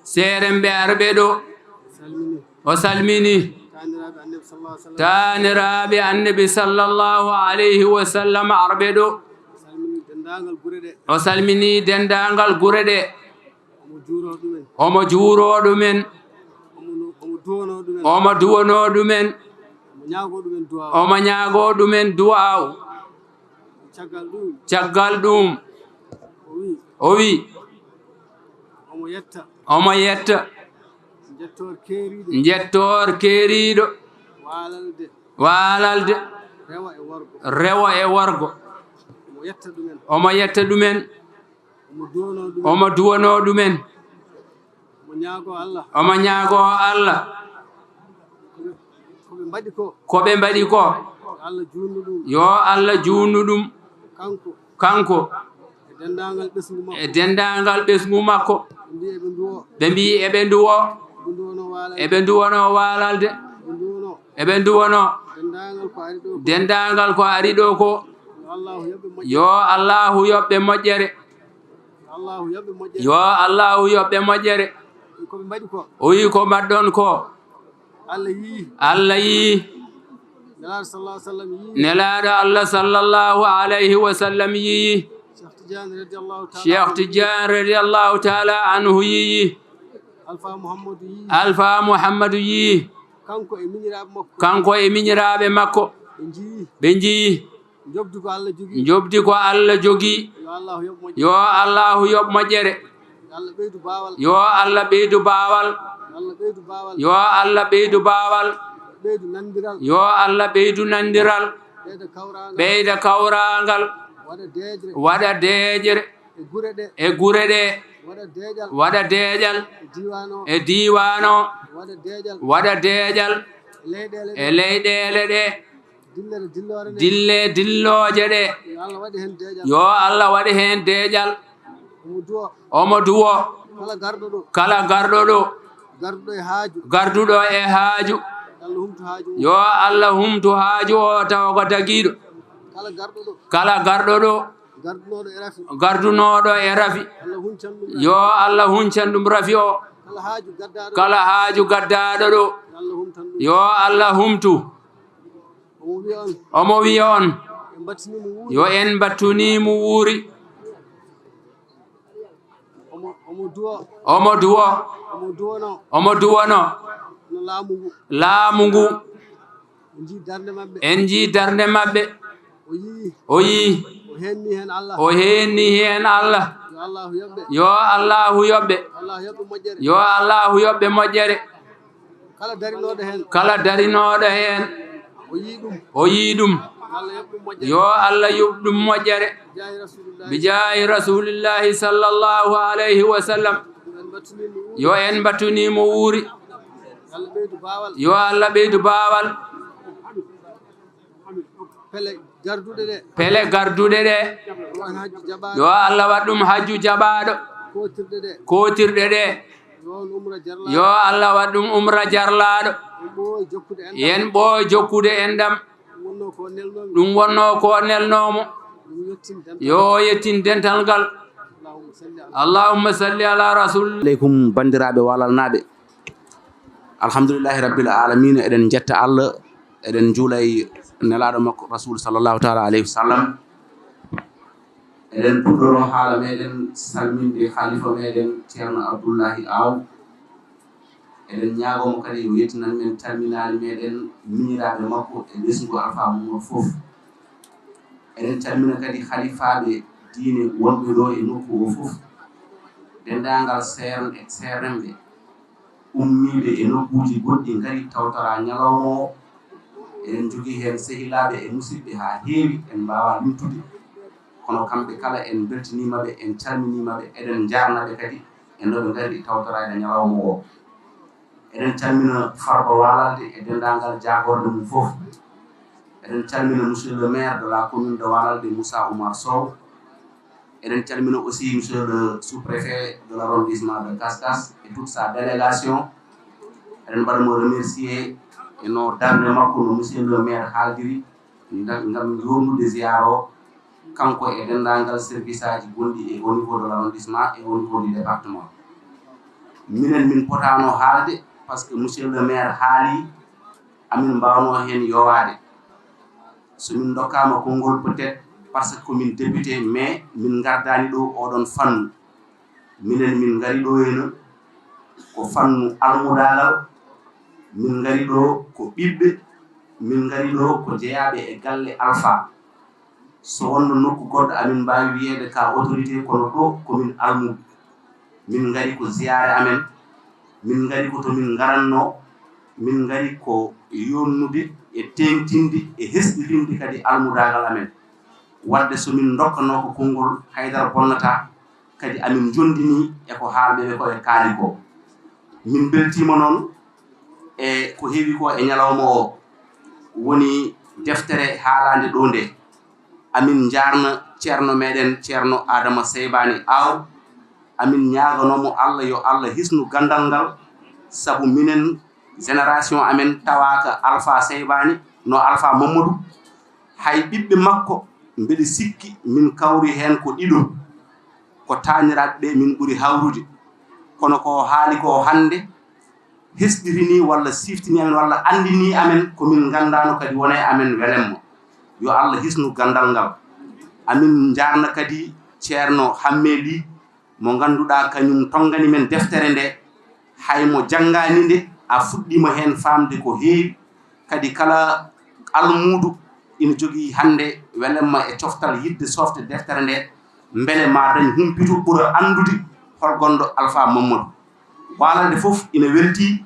seerenɓe arɓe ɗo. O salminii taaniraaɓe Annabi sallallahu alayhi wa sallam arɓe ɗo. O salminii denndaangal gure ɗe. Omo juuroo ɗumen. Omo juuroo ɗumen. Omo no-, omo duwanoo ɗumen. Omo duwanoo ɗumen. Omo ñaagoo ɗumen duwaaw. Omo ñaagoo ɗumen duwaaw. Caggal ɗum. Caggal ɗum. O wi. O wi. Omo yetta. Omo yetta. Njettoor keeriiɗo. Njettoor keeriiɗo. Waalalde. Waalalde. Rewo e worgo. Rewo e worgo. Omo yetta ɗumen. Omo yetta ɗumen. Omo duwanoo ɗumen. Omo duwanoo ɗumen. Omo ñaagoo Allah. Omo ñaagoo Allah. Ko ɓe, ko ɓe mbaɗi ko. Ko ɓe mbaɗi ko. Yo Allah juutnu ɗum. Yo Allah juutnu ɗum. Kanko. Kanko. E denndaangal ɓesngu makko. E denndaangal ɓesngu makko. Ɓe mbiyi eɓe nduwoo. Ɓe mbiyi eɓe nduwoo. Eɓe nduwanoo waalalde. Eɓe nduwanoo waalalde. Eɓe nduwanoo. Eɓe nduwanoo. Denndaangal ko ari ɗo ko. Denndaangal ko ari ɗo ko. Yo Allahu yoɓ ɓe moƴƴere. Yo Allahu yoɓ ɓe moƴƴere. Yo Allahu yoɓ ɓe moƴƴere. Yo Allahu yoɓ ɓe moƴƴere. Ko ɓe mbaɗi ko. O wi ko mbaɗɗon ko. Allah yii. Allah yii. Nelaaɗo sallallahu alayhi wa sallam yii. Nelaaɗo Allah sallallahu alayhi wa sallam yii. Cheikh Tidiane radiyallahu ta'ala Cheikh anhu. Tidiane radiyallahu ta'ala anhu yii. Alpha Muhammadu yii. Alpha Muhammadu yii. Kanko e miñiraaɓe makko. Kanko e miñiraaɓe makko. Ɓe njiyii. Ɓe njiyii. Njoɓdi ko Allah jogii. Njoɓdi ko Allah jogii. Yo Allahu yoɓ moƴƴere. Yo Allahu yoɓ moƴƴere. Yo Allah ɓeydu baawal. Yo Allah ɓeydu baawal. Yo Allah ɓeydu baawal. Yo Allah ɓeydu baawal. Ɓeydu nanndiral. Yo Allah ɓeydu nanndiral. Ɓeyda kawraangal. Ɓeyda kawraangal. Waɗa deeƴre. Waɗa deeƴre. E gure ɗe. E gure ɗe. Waɗa deeƴal. Waɗa deeƴal. E diiwaan o. E diiwaan o. Waɗa deeƴal. Waɗa deeƴal. E leyɗeele ɗe. E leyɗeele ɗe. Dille dillooje ɗe. Yo Allah waɗi heen deeƴal. Omo duwo. Kala garɗo ɗo. Garduɗo e haaju. Yo Allah humtu haaju o tawa ko dagiiɗo. Kala garɗo ɗo. Gardunooɗo e rafi. Yo Allah huncan ɗum rafi o. Kala haaju gaddaaɗo ɗo. Yo Allah humtu. Omo wiya on. Yo en mbattunii mo wuuri. Omo duwo. Omo duwono. Laamu ngu. En njii darnde maɓɓe. O yii. O heenni heen Allah. Yo Allahu yoɓɓe. Yo Allahu yoɓɓe moƴƴere. Kala darinooɗo heen. O yii ɗum. Yo Allah yoɓ ɗum moƴƴere. Bijaahi Rasulillahi sallallahu alayhi wa sallam. Yo en mbattunii mo wuuri. Yo Allah ɓeydu baawal. Pele garduɗe ɗe. Yo Allah waɗ ɗum hajju jaɓaaɗo. Kootirɗe ɗe. Yo Allah waɗ ɗum umra jarlaaɗo. Yen ɓooy jokkude en ɗam. Ɗum wonnoo ko nelnoomo. Yo yettin dental ngal. Allahumma salli ala rasul. Aleykum, banndiraaɓe waalalnaaɓe. Alhamdulillahi rabbil alamina, eɗen njetta Allah, eɗen njuula e nelaaɗo makko rasul sallallahu taala alayhi wa sallam. Eɗen puɗɗoro haala meɗen salminde khalifa meɗen Ceerno Abdullahi Aw. Eɗen ñaago mo kadi yo yettinan men calminaali meɗen miñiraaɓe makko e ɓesngu Alfa Mumon fof. Eɗen calmina kadi khalifaaɓe diine wonɓe ɗo e nokku o fof. Denndaangal seern e seernenɓe ummiiɓe e nokkuuji goɗɗi ngari tawtora ñalawma o. Eɗen njogii heen sehilaaɓe e musidɓe haa heewi, en mbaawaa limtude. Kono kamɓe kala en mbeltiniima ɓe, en calminiima ɓe, eɗen njaarna ɓe kadi e no ɓe ngari tawtoraade ñalawma o. Eɗen calmina Farba Walalde e denndaangal jaagorde mum fof. Eɗen calmina monsieur le maire de la commune de Walalde, Moussa Oumar Sow. Eɗen calmina aussi monsieur le sous-préfet de l'arrondissement de Kaskas et toute sa délégation. Eɗen mbaɗa mo remercier e no darnde makko no monsieur le maire haaldiri, nda-, ngam yooɗnude ziyaara o, kanko e denndaangal service aji gonɗi e au niveau de l'arrondissement et au niveau du département. Minen min potaano haalde, parce que monsieur le maire haali, amin mbaawno heen yowaade. So min ndokkaama konngol, peut-être parce que ko min député, mais min ngardaani ɗo oɗon fannu. Minen min ngari ɗo heno ko fannu almudaagal, min ngari ɗo ko ɓiɓɓe, min ngari ɗo ko jeyaaɓe e galle Alfa. So wonno nokku goɗɗo, amin mbaawi wiyeede ka autorité, kono ɗo ko min almuɓe. Min ngari ko ziyaare amen, min ngari ko to min ngaranno, min ngari ko yonnude e teeŋtinde e hesɗitinde kadi almudaagal amen. Wadde so min ndokkano ko konngol, haydara bonnata, kadi amin njondini e ko haalɓe ɓe ko e kaali ko. Min mbeltiima noon e ko heewi ko e ñalawma o, woni deftere haalaande ɗo nde. Amin njaarna ceerno meɗen, ceerno Adama Seybani Aw. Amin ñaagano mo Allah, yo Allah hisnu ganndal ngal, sabu minen génération amen tawaaka Alfa Seybani, no Alfa Mamadou. Hay ɓiɓɓe makko, mbeɗa sikki min kawri heen ko ɗiɗo, ko taaniraaɓe ɓe min ɓuri hawrude. Kono ko haali ko hannde, hesɗirini walla siftini amen walla anndini amen ko min nganndaano kadi wona e amen welemma. Yo Allah hisnu ganndal ngal. Amin njaarna kadi ceerno Hamme Ly, mo ngannduɗaa kañum tonngani men deftere nde, hay mo janngaani nde, a fuɗɗiima heen faamde ko heewi. Kadi kala almuudo ina jogii hannde welemma e coftal yiɗde sofde deftere nde, mbele ma dañ humpito ɓura anndude hol gonɗo Alfa Mamadou. Walalde fof ina weltii,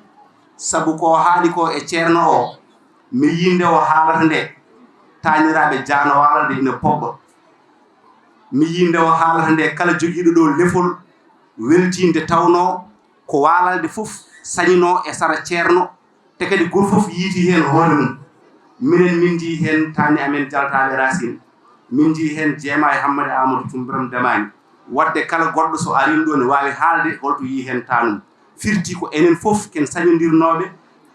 sabu ko haali ko e ceerno o, mi yii nde o haalata nde, taaniraaɓe Jaano Walalde ina pobba. Mi yii nde o haalata nde, kala jogiiɗo ɗo lefol weltii nde tawnoo ko Walalde fof sañinoo e sara ceerno, te kadi gooto fof yiiti heen hoore mum. Minen min njii heen taanne amen Jaltaaɓe Racine, min njii heen Jeema e Hammadi Amadou Tumbiram Damaani. Waɗde kala goɗɗo so arii ɗo ne waawi haalde holto yii heen taanum. Firti ko enen fof ken sañondirnooɓe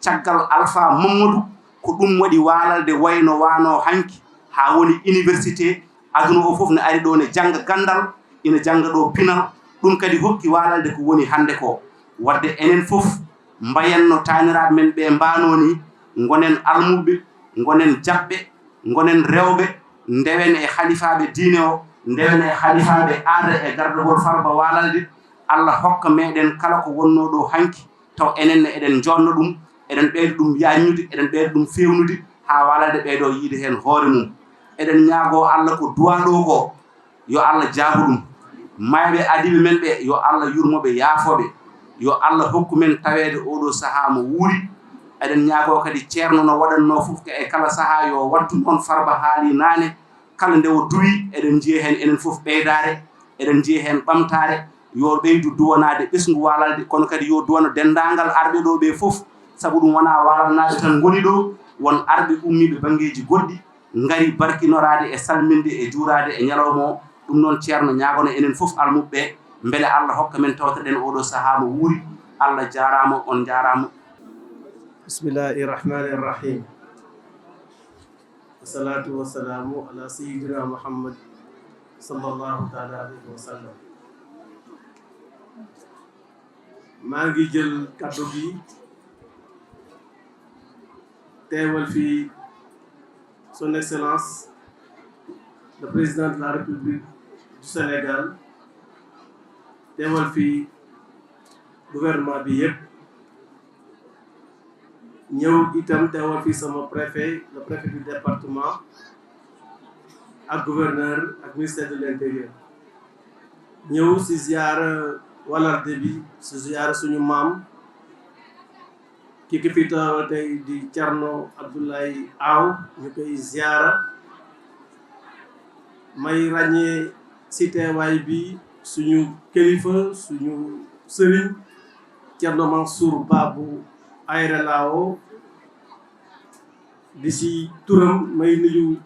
caggal Alfaa Mammadu, ko ɗum waɗi Waalalde wayno waanoo hanki haa woni université. Aduna o fof ne ari ɗo ne jannga ganndal, ina jannga ɗo pinal. Ɗum kadi hokki Waalalde ko woni hannde ko. Waɗde enen fof mbayen no taaniraaɓe men ɓe mbaanoo ni, ngonen almuɓɓe, ngonen jaɓɓe, ngonen rewɓe, ndewen e halifaaɓe diine o, ndewen e halifaaɓe aada e gardagol Farba Waalalde. Allah hokka meɗen kala ko wonnoo ɗo hanki, taw enen ne eɗen njoɗno ɗum, eɗen ɓeyda ɗum yaajnude, eɗen ɓeyda ɗum feewnude, haa Waalalde ɓeydo yiide heen hoore mum. Eɗen ñaagoo Allah ko duwaa ɗo ko, yo Allah jaabu ɗum. Mayɓe adiiɓe men ɓe, yo Allah yurmo ɓe, yaafoo ɓe. Yo Allah hokku men taweede oo ɗo sahaa mo wuuri. Eɗen ñaagoo kadi Ceerno no waɗannoo fof e kala sahaa yo wattu noon Farba haali naane. Kala nde o duwii, eɗen njiya heen enen fof ɓeydaare, eɗen njiya heen ɓamtaare. Yo ɓeydu duwanaade ɓesngu Waalalde, kono kadi yo duwano denndaangal arɓe ɗo ɓe fof, sabu ɗum wonaa Waalalnaaɓe tan ngoni ɗo, won arɓe ummiiɓe banngeeji goɗɗi, ngari barkinoraade e salminde e juuraade e ñalawma o. Ɗum noon, Ceerno, ñaagono enen fof almuɓɓe ɓe, mbele Allah hokka men tawtoɗen oo ɗo sahaa mo wuuri. Allah jaaraama, on njaaraama. Bismillahi rahmani rahim. Wassalatu wassalamu ala sayyidina Muhammad sallallahu taala alayhi wa sallam. Maa ngi jël kàddu gi, teewal fi son excellence le président de la République du Sénégal, teewal fi gouvernement bi yépp, ñëw itam teewal fi sama préfet, le préfet du département, ak gouverneur ak ministère de l'intérieur. Ñëw si ziara Waalalde bi, si ziara suñu maam, ki ki fi teewal tey di Thierno Abdoulaye Aw, ñu koy ziara. May ràññee si teewaay bi suñu kilifa, suñu sëriñ, Thierno Mansour Babou Aéré Lao, di si turam may nuyu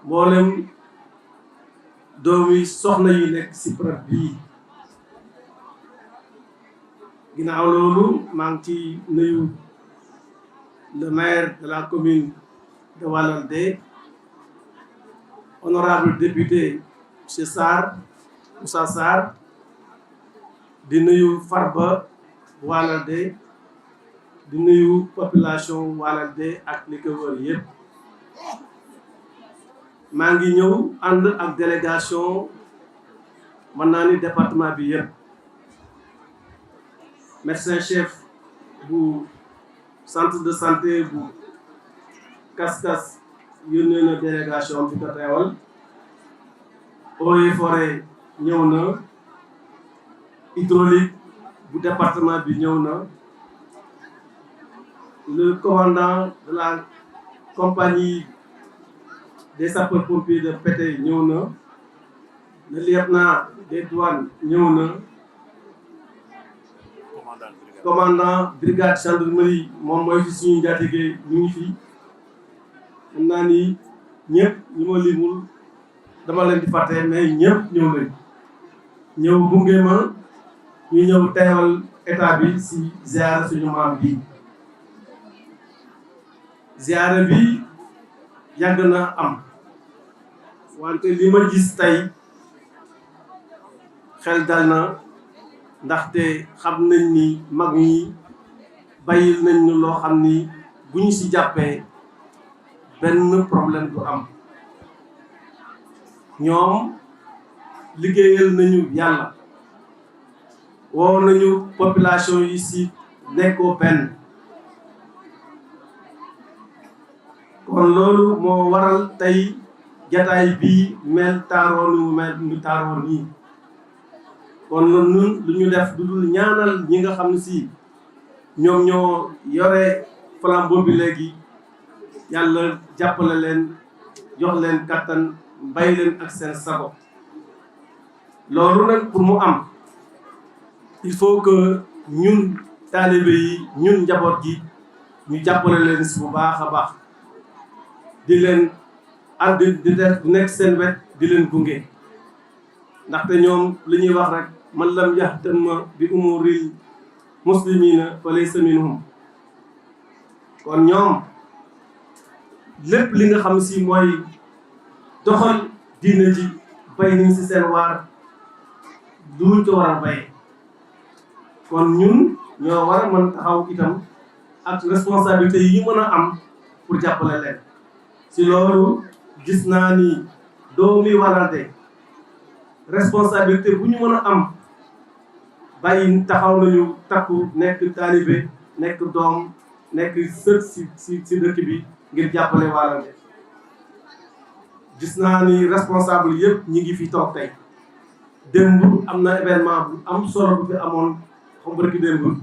mboolem doomi soxna yu nekk si barab bii. Ginnaaw loolu, maa ngi ci nuyu le maire de la commune de Waalalde, honorable député monsieur Sarr, Moussa Sarr, di nuyu Farba Waalalde, di nuyu population Waalalde ak li ko wër yépp. Maa ngi ñëw ànd ak délégation, mën naa ni département bi yépp. Médecin chef bu centre de santé bu Kaskas yónnee na délégation bi ko teewal. Eaux et forêts ñëw na, hydraulique bu département bi ñëw na, le commandant de la compagnie des sapeurs pompiers de Pété ñëw na, le lieutenant des douanes ñëw na, commandant brigade gendarmerie moom mooy fi suñu njaatige ñu ngi fi. Xam naa ni ñëpp ñi ma limul dama leen di fàtte, mais ñëpp ñëw nañ, ñëw gunge ma, ñu ñëw teewal état bi si ziara suñu maam bi. Ziara bi yàgg na am, wante li ma gis tey, xel dal na, ndaxte xam nañ ni mag ñi bàyyil nañ ñu loo xam ni bu ñu si jàppee, benn problème du am. Ñoom liggéeyal nañu Yàlla, woo nañu population yi si nekkoo benn. Kon loolu moo waral tey jataay bi mel taaroo ni mu mel, mu taaroo nii. Kon nun lu ñu def du dul ñaanal ñi nga xam ne si ñoom ñoo yore flambeau bi léegi, Yàlla jàppale leen, jox leen kàttan, bàyyi leen ak seen sago. Loolu nag, pour mu am, il faut que ñun taalibe yi, ñun njaboot gi, ñu jàppale leen si bu baax a baax. di leen ànd, di def, di nekk seen wet, di leen gunge. Ndaxte ñoom li ñuy wax rek, "Man lam yahtam bi umuril muslimina fa laysa minhum." Kon ñoom, lépp li nga xam si mooy doxal diine ji, bay nañ si seen waar, duñ ko war a bay. Kon ñun ñoo war a mën taxaw itam ak responsabilité yi ñu mën a am pour jàppale leen. Si loolu, gis naa ni doomi Walalde, responsabilité bu ñu mën a am, bàyyi, taxaw nañu takku, nekk taalibe, nekk doom, nekk sët si, si, si dëkk bi ngir jàppale Walalde. Gis naa ni responsable yëpp ñi ngi fi toog tey. Démb am na événement bu am solo bu fi amoon, xam, barki démb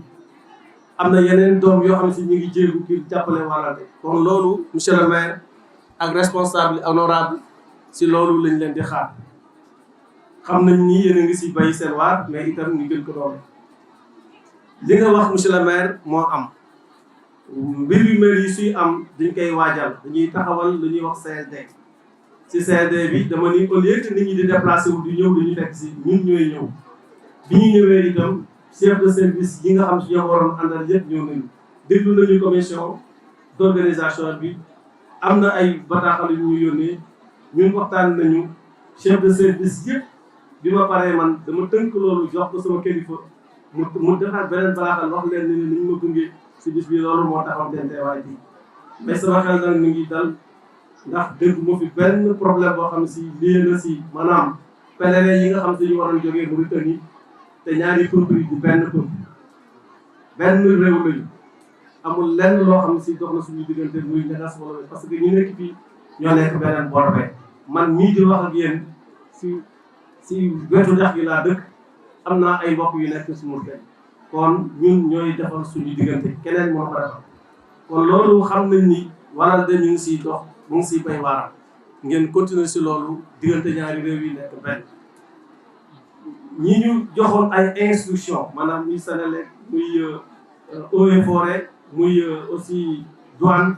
am na yeneen doom yoo xam si ñu ngi jéegu ngir jàppale Walalde. Kon loolu, monsieur le maire ak responsable honorable, si loolu lañ leen di xaar. Xam nañ ni yéen a ngi si bay seen waar, mais itam ñu gën ko doole. Li nga wax, monsieur le maire, moo am. Mbir yu mel yi suy am, dañ koy waajal, dañuy taxawal lu ñuy wax C L D. Si C L D bi, dama ni, au lieu que nit ñi di déplacé wu, di ñëw, dañuy fekk si, ñun ñooy ñëw. Bi ñu ñëwee itam, chef de service yi nga xam si ñoo waroon àndal yëpp ñëw nañu. Déglu nañu commission d'organisation bi, am na ay bataaxal yu ñu yónnee, ñun waxtaan nañu, chef de service yëpp. Bi ma paree, man dama tënk loolu, jox ko sama kilifa, mu, mu defaat beneen bataaxal, wax leen ni, ni ñu ma gunge si bis bi, loolu moo taxaw seen teewaay bi. Mais sama xel nag mi ngi dal, ndax déggu ma fi benn problème boo xam si lii la si, maanaam, pèlerin yi nga xam si ñu waroon jógee Mauritanie, te ñaari peuple yi di benn peuple, benn réew lañu. Amul lenn loo xam si dox na suñu diggante muy ñagas wala, parce que ñu nekk fii ñoo nekk beneen boor be. Man mii di wax ak yéen, si, si wetu dex gi laa dëkk, am naa ay mbokk yu nekk si Mauritanie. Kon ñun ñooy defal suñu diggante, keneen moo ko defal. Kon loolu xam nañ ni Walalde ñu ngi siy dox, mu ngi siy bay waaram. Ngeen continuer si loolu, diggante ñaari réew yi nekk benn. Ñi ñu joxoon ay instruction, maanaam muy Senelec, muy, euh, euh, eaux et forêt, muy, euh, aussi douane,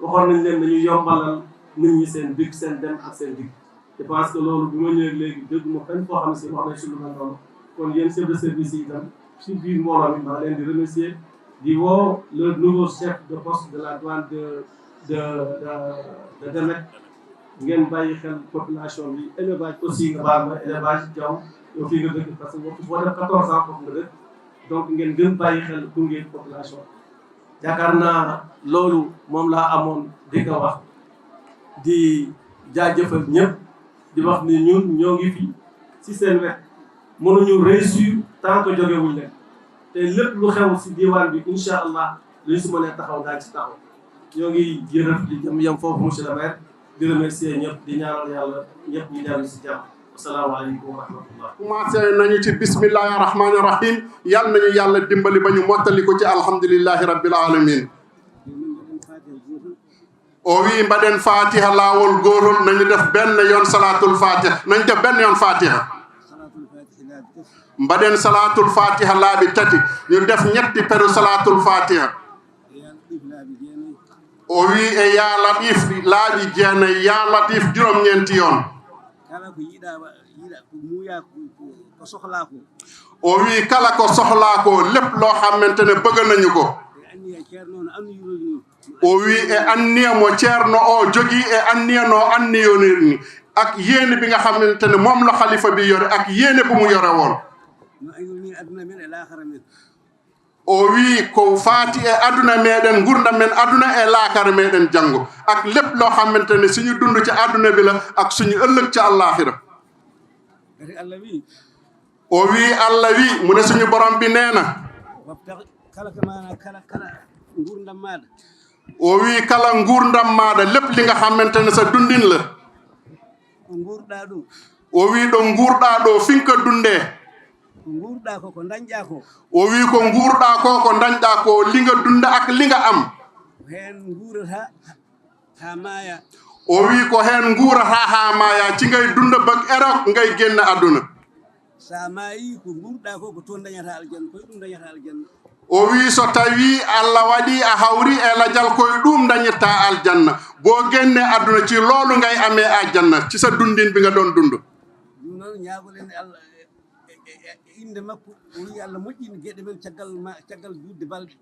waxoon nañ leen dañu yombalal nit ñi seen dikk, seen dem ak seen dikk. Je pense que loolu, bi ma ñëwee léegi, dégguma fenn foo xam ne si wax nañ si lu mel noonu. Kon yéen chef de service yi itam, si biir mbooloo mi, maa leen di remercier, di woo le nouveau chef de poste de la douane de, de, de, de Demet, ngeen bàyyi xel population bi. Élevage aussi, nga baal ma, élevage, Diaw, yow fii nga dëkk, parce que boo, boo def quatorze ans foofu nga dëkk, donc ngeen gën bàyyi xel, gunge population bi. Yaakaar naa loolu moom laa amoon di ko wax, di jaajëfal ñëpp, di wax ni ñun ñoo ngi fi si seen wet. Mënuñu réussir tant que jógewuñ leen, te lépp lu xew si diwaan bi, incha allah, luñ si mënee taxaw, daañu si taxaw. Ñoo ngi jërëf di jëm yem foofu, monsieur le maire, di remercier ñëpp, di ñaanal yàlla ñëpp ñu dellu si jàmm. Asalaamaaleykum wa rahmatullah. Commencé nañu ci bismillahi rahmani rahim. Yal nañu yàlla dimbali ba ñu mottali ko ci alhamdulillahi rabbil alamin. O wi, mbaɗen fatiha laawol gootol, nañu def benn yoon salatul fatiha, nañu def benn yoon fatiha. Mbaɗen salatul fatiha laabi tati, ñu def ñetti peru salatul fatiha. O wi, e yaa latif laabi jeenayi, yaa latif juróom-ñeenti yoon. Kala ko yiɗa wa-, yiɗa ko muuya ko, ko, ko sohlaa ko. O wi, kala ko sohlaa ko, lépp loo xamante ne bëgg nañu ko. E anniya Ceerno no anniyiroo ni. O wi, e anniya mo Ceerno o jogi, e anniya no anniyonir ni, ak yéene bi nga xamante ne moom la xalifa bi yore, ak yéene bu mu yore woon. No anniyiroo ni aduna men e laaxara men. O wi, ko faati e aduna meɗen, ngurdam men aduna e laakara meɗen janngo, ak lépp loo xamante ne suñu dund ci aduna bi la ak suñu ëllëg ci àllaaxira. Ngati Allah wi. O wi, Allah wi, mu ne suñu borom bi nee na. Wabtaxi, kala ka maana, kala, kala ngurdam maaɗa. O wi, kala ngurdam maaɗa, lépp li nga xamante ne sa dundin la. Ko ngurɗaa ɗum. O wi, ɗo ngurɗaa ɗo, fi nga ko dundee. Ko ngurɗaa ko, ko ndañɗaa ko. O wi, ko ngurɗaa ko, ko ndañɗaa ko, li nga dunda ak li nga am. Ko heen nguurata haa maaya. O wi, ko heen nguurata haa maaya, ci ngay dunda ba keroog ngay génn àdduna. Sa maayi, ko ngurɗaa ko, ko toon ndañata aljanna, ko ɗum ndañata aljanna. O wi so tawi Allah waɗi a hawri e lajal, koye ɗum dañirta aljanna. Bo genne aduna, ci loolu ngay amee aljanna, ci sa dundin bi nga doon dund. Ɗum noon ñaagoɗen Allah e, e, e, e innde makko. O wi Allah moƴƴin geɗe men caggal ma, caggal juutde balɗe.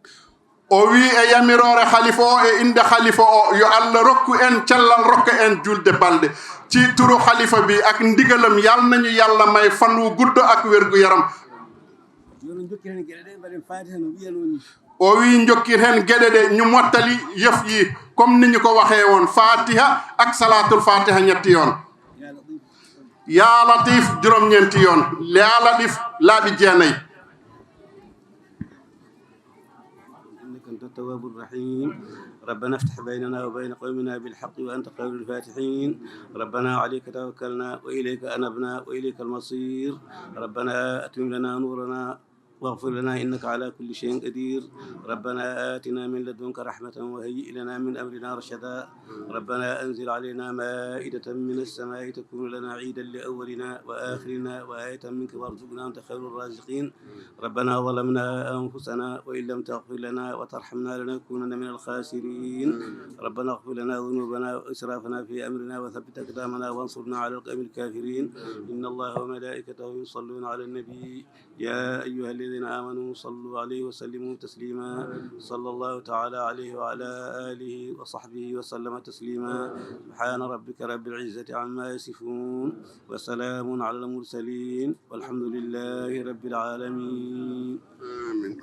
O wi e yamiroore halifa o e innde halifa o, yo Allah rokku en cellal, rokka en julde balɗe. Ci turu halifa bi ak ndigalam, yal nañu Yàlla may fan wu gudd ak wér gu yaram. Yo no jokkir heen geɗe ɗe, mbaɗen Fatiha no wiyanoo ni. O wi jokkir heen geɗe ɗe, ñu mottali yëf yi comme ni ñu ko waxee woon, Fatiha ak Salaatul Fatiha ñetti yoon. Yaa Latif juróom-ñeenti yoon, Yaa Latif laabi jeenay. إنك أنت التواب الرحيم. ربنا افتح بيننا وبين قومنا بالحق وأنت خير الفاتحين. ربنا عليك توكلنا وإليك أنبنا وإليك المصير. ربنا أتمم لنا نورنا واغفر لنا إنك على كل شيء قدير. ربنا آتنا من لدنك رحمة وهيئ لنا من أمرنا رشدا. ربنا أنزل علينا مائدة من السماء تكون لنا عيدا لأولنا وآخرنا وآية منك وارزقنا وأنت خير الرازقين. ربنا ظلمنا أنفسنا وإن لم تغفر لنا وترحمنا لنكونن من الخاسرين. ربنا اغفر لنا ذنوبنا وإسرافنا في أمرنا وثبت أقدامنا وانصرنا على القوم الكافرين. إن الله وملائكته يصلون على النبي. يا أيها الذين آمنوا صلوا عليه وسلموا تسليما. صلى الله تعالى عليه وعلى آله وصحبه وسلم تسليما. سبحان ربك رب العزة عما يصفون. وسلام على المرسلين. والحمد لله رب العالمين. آمين.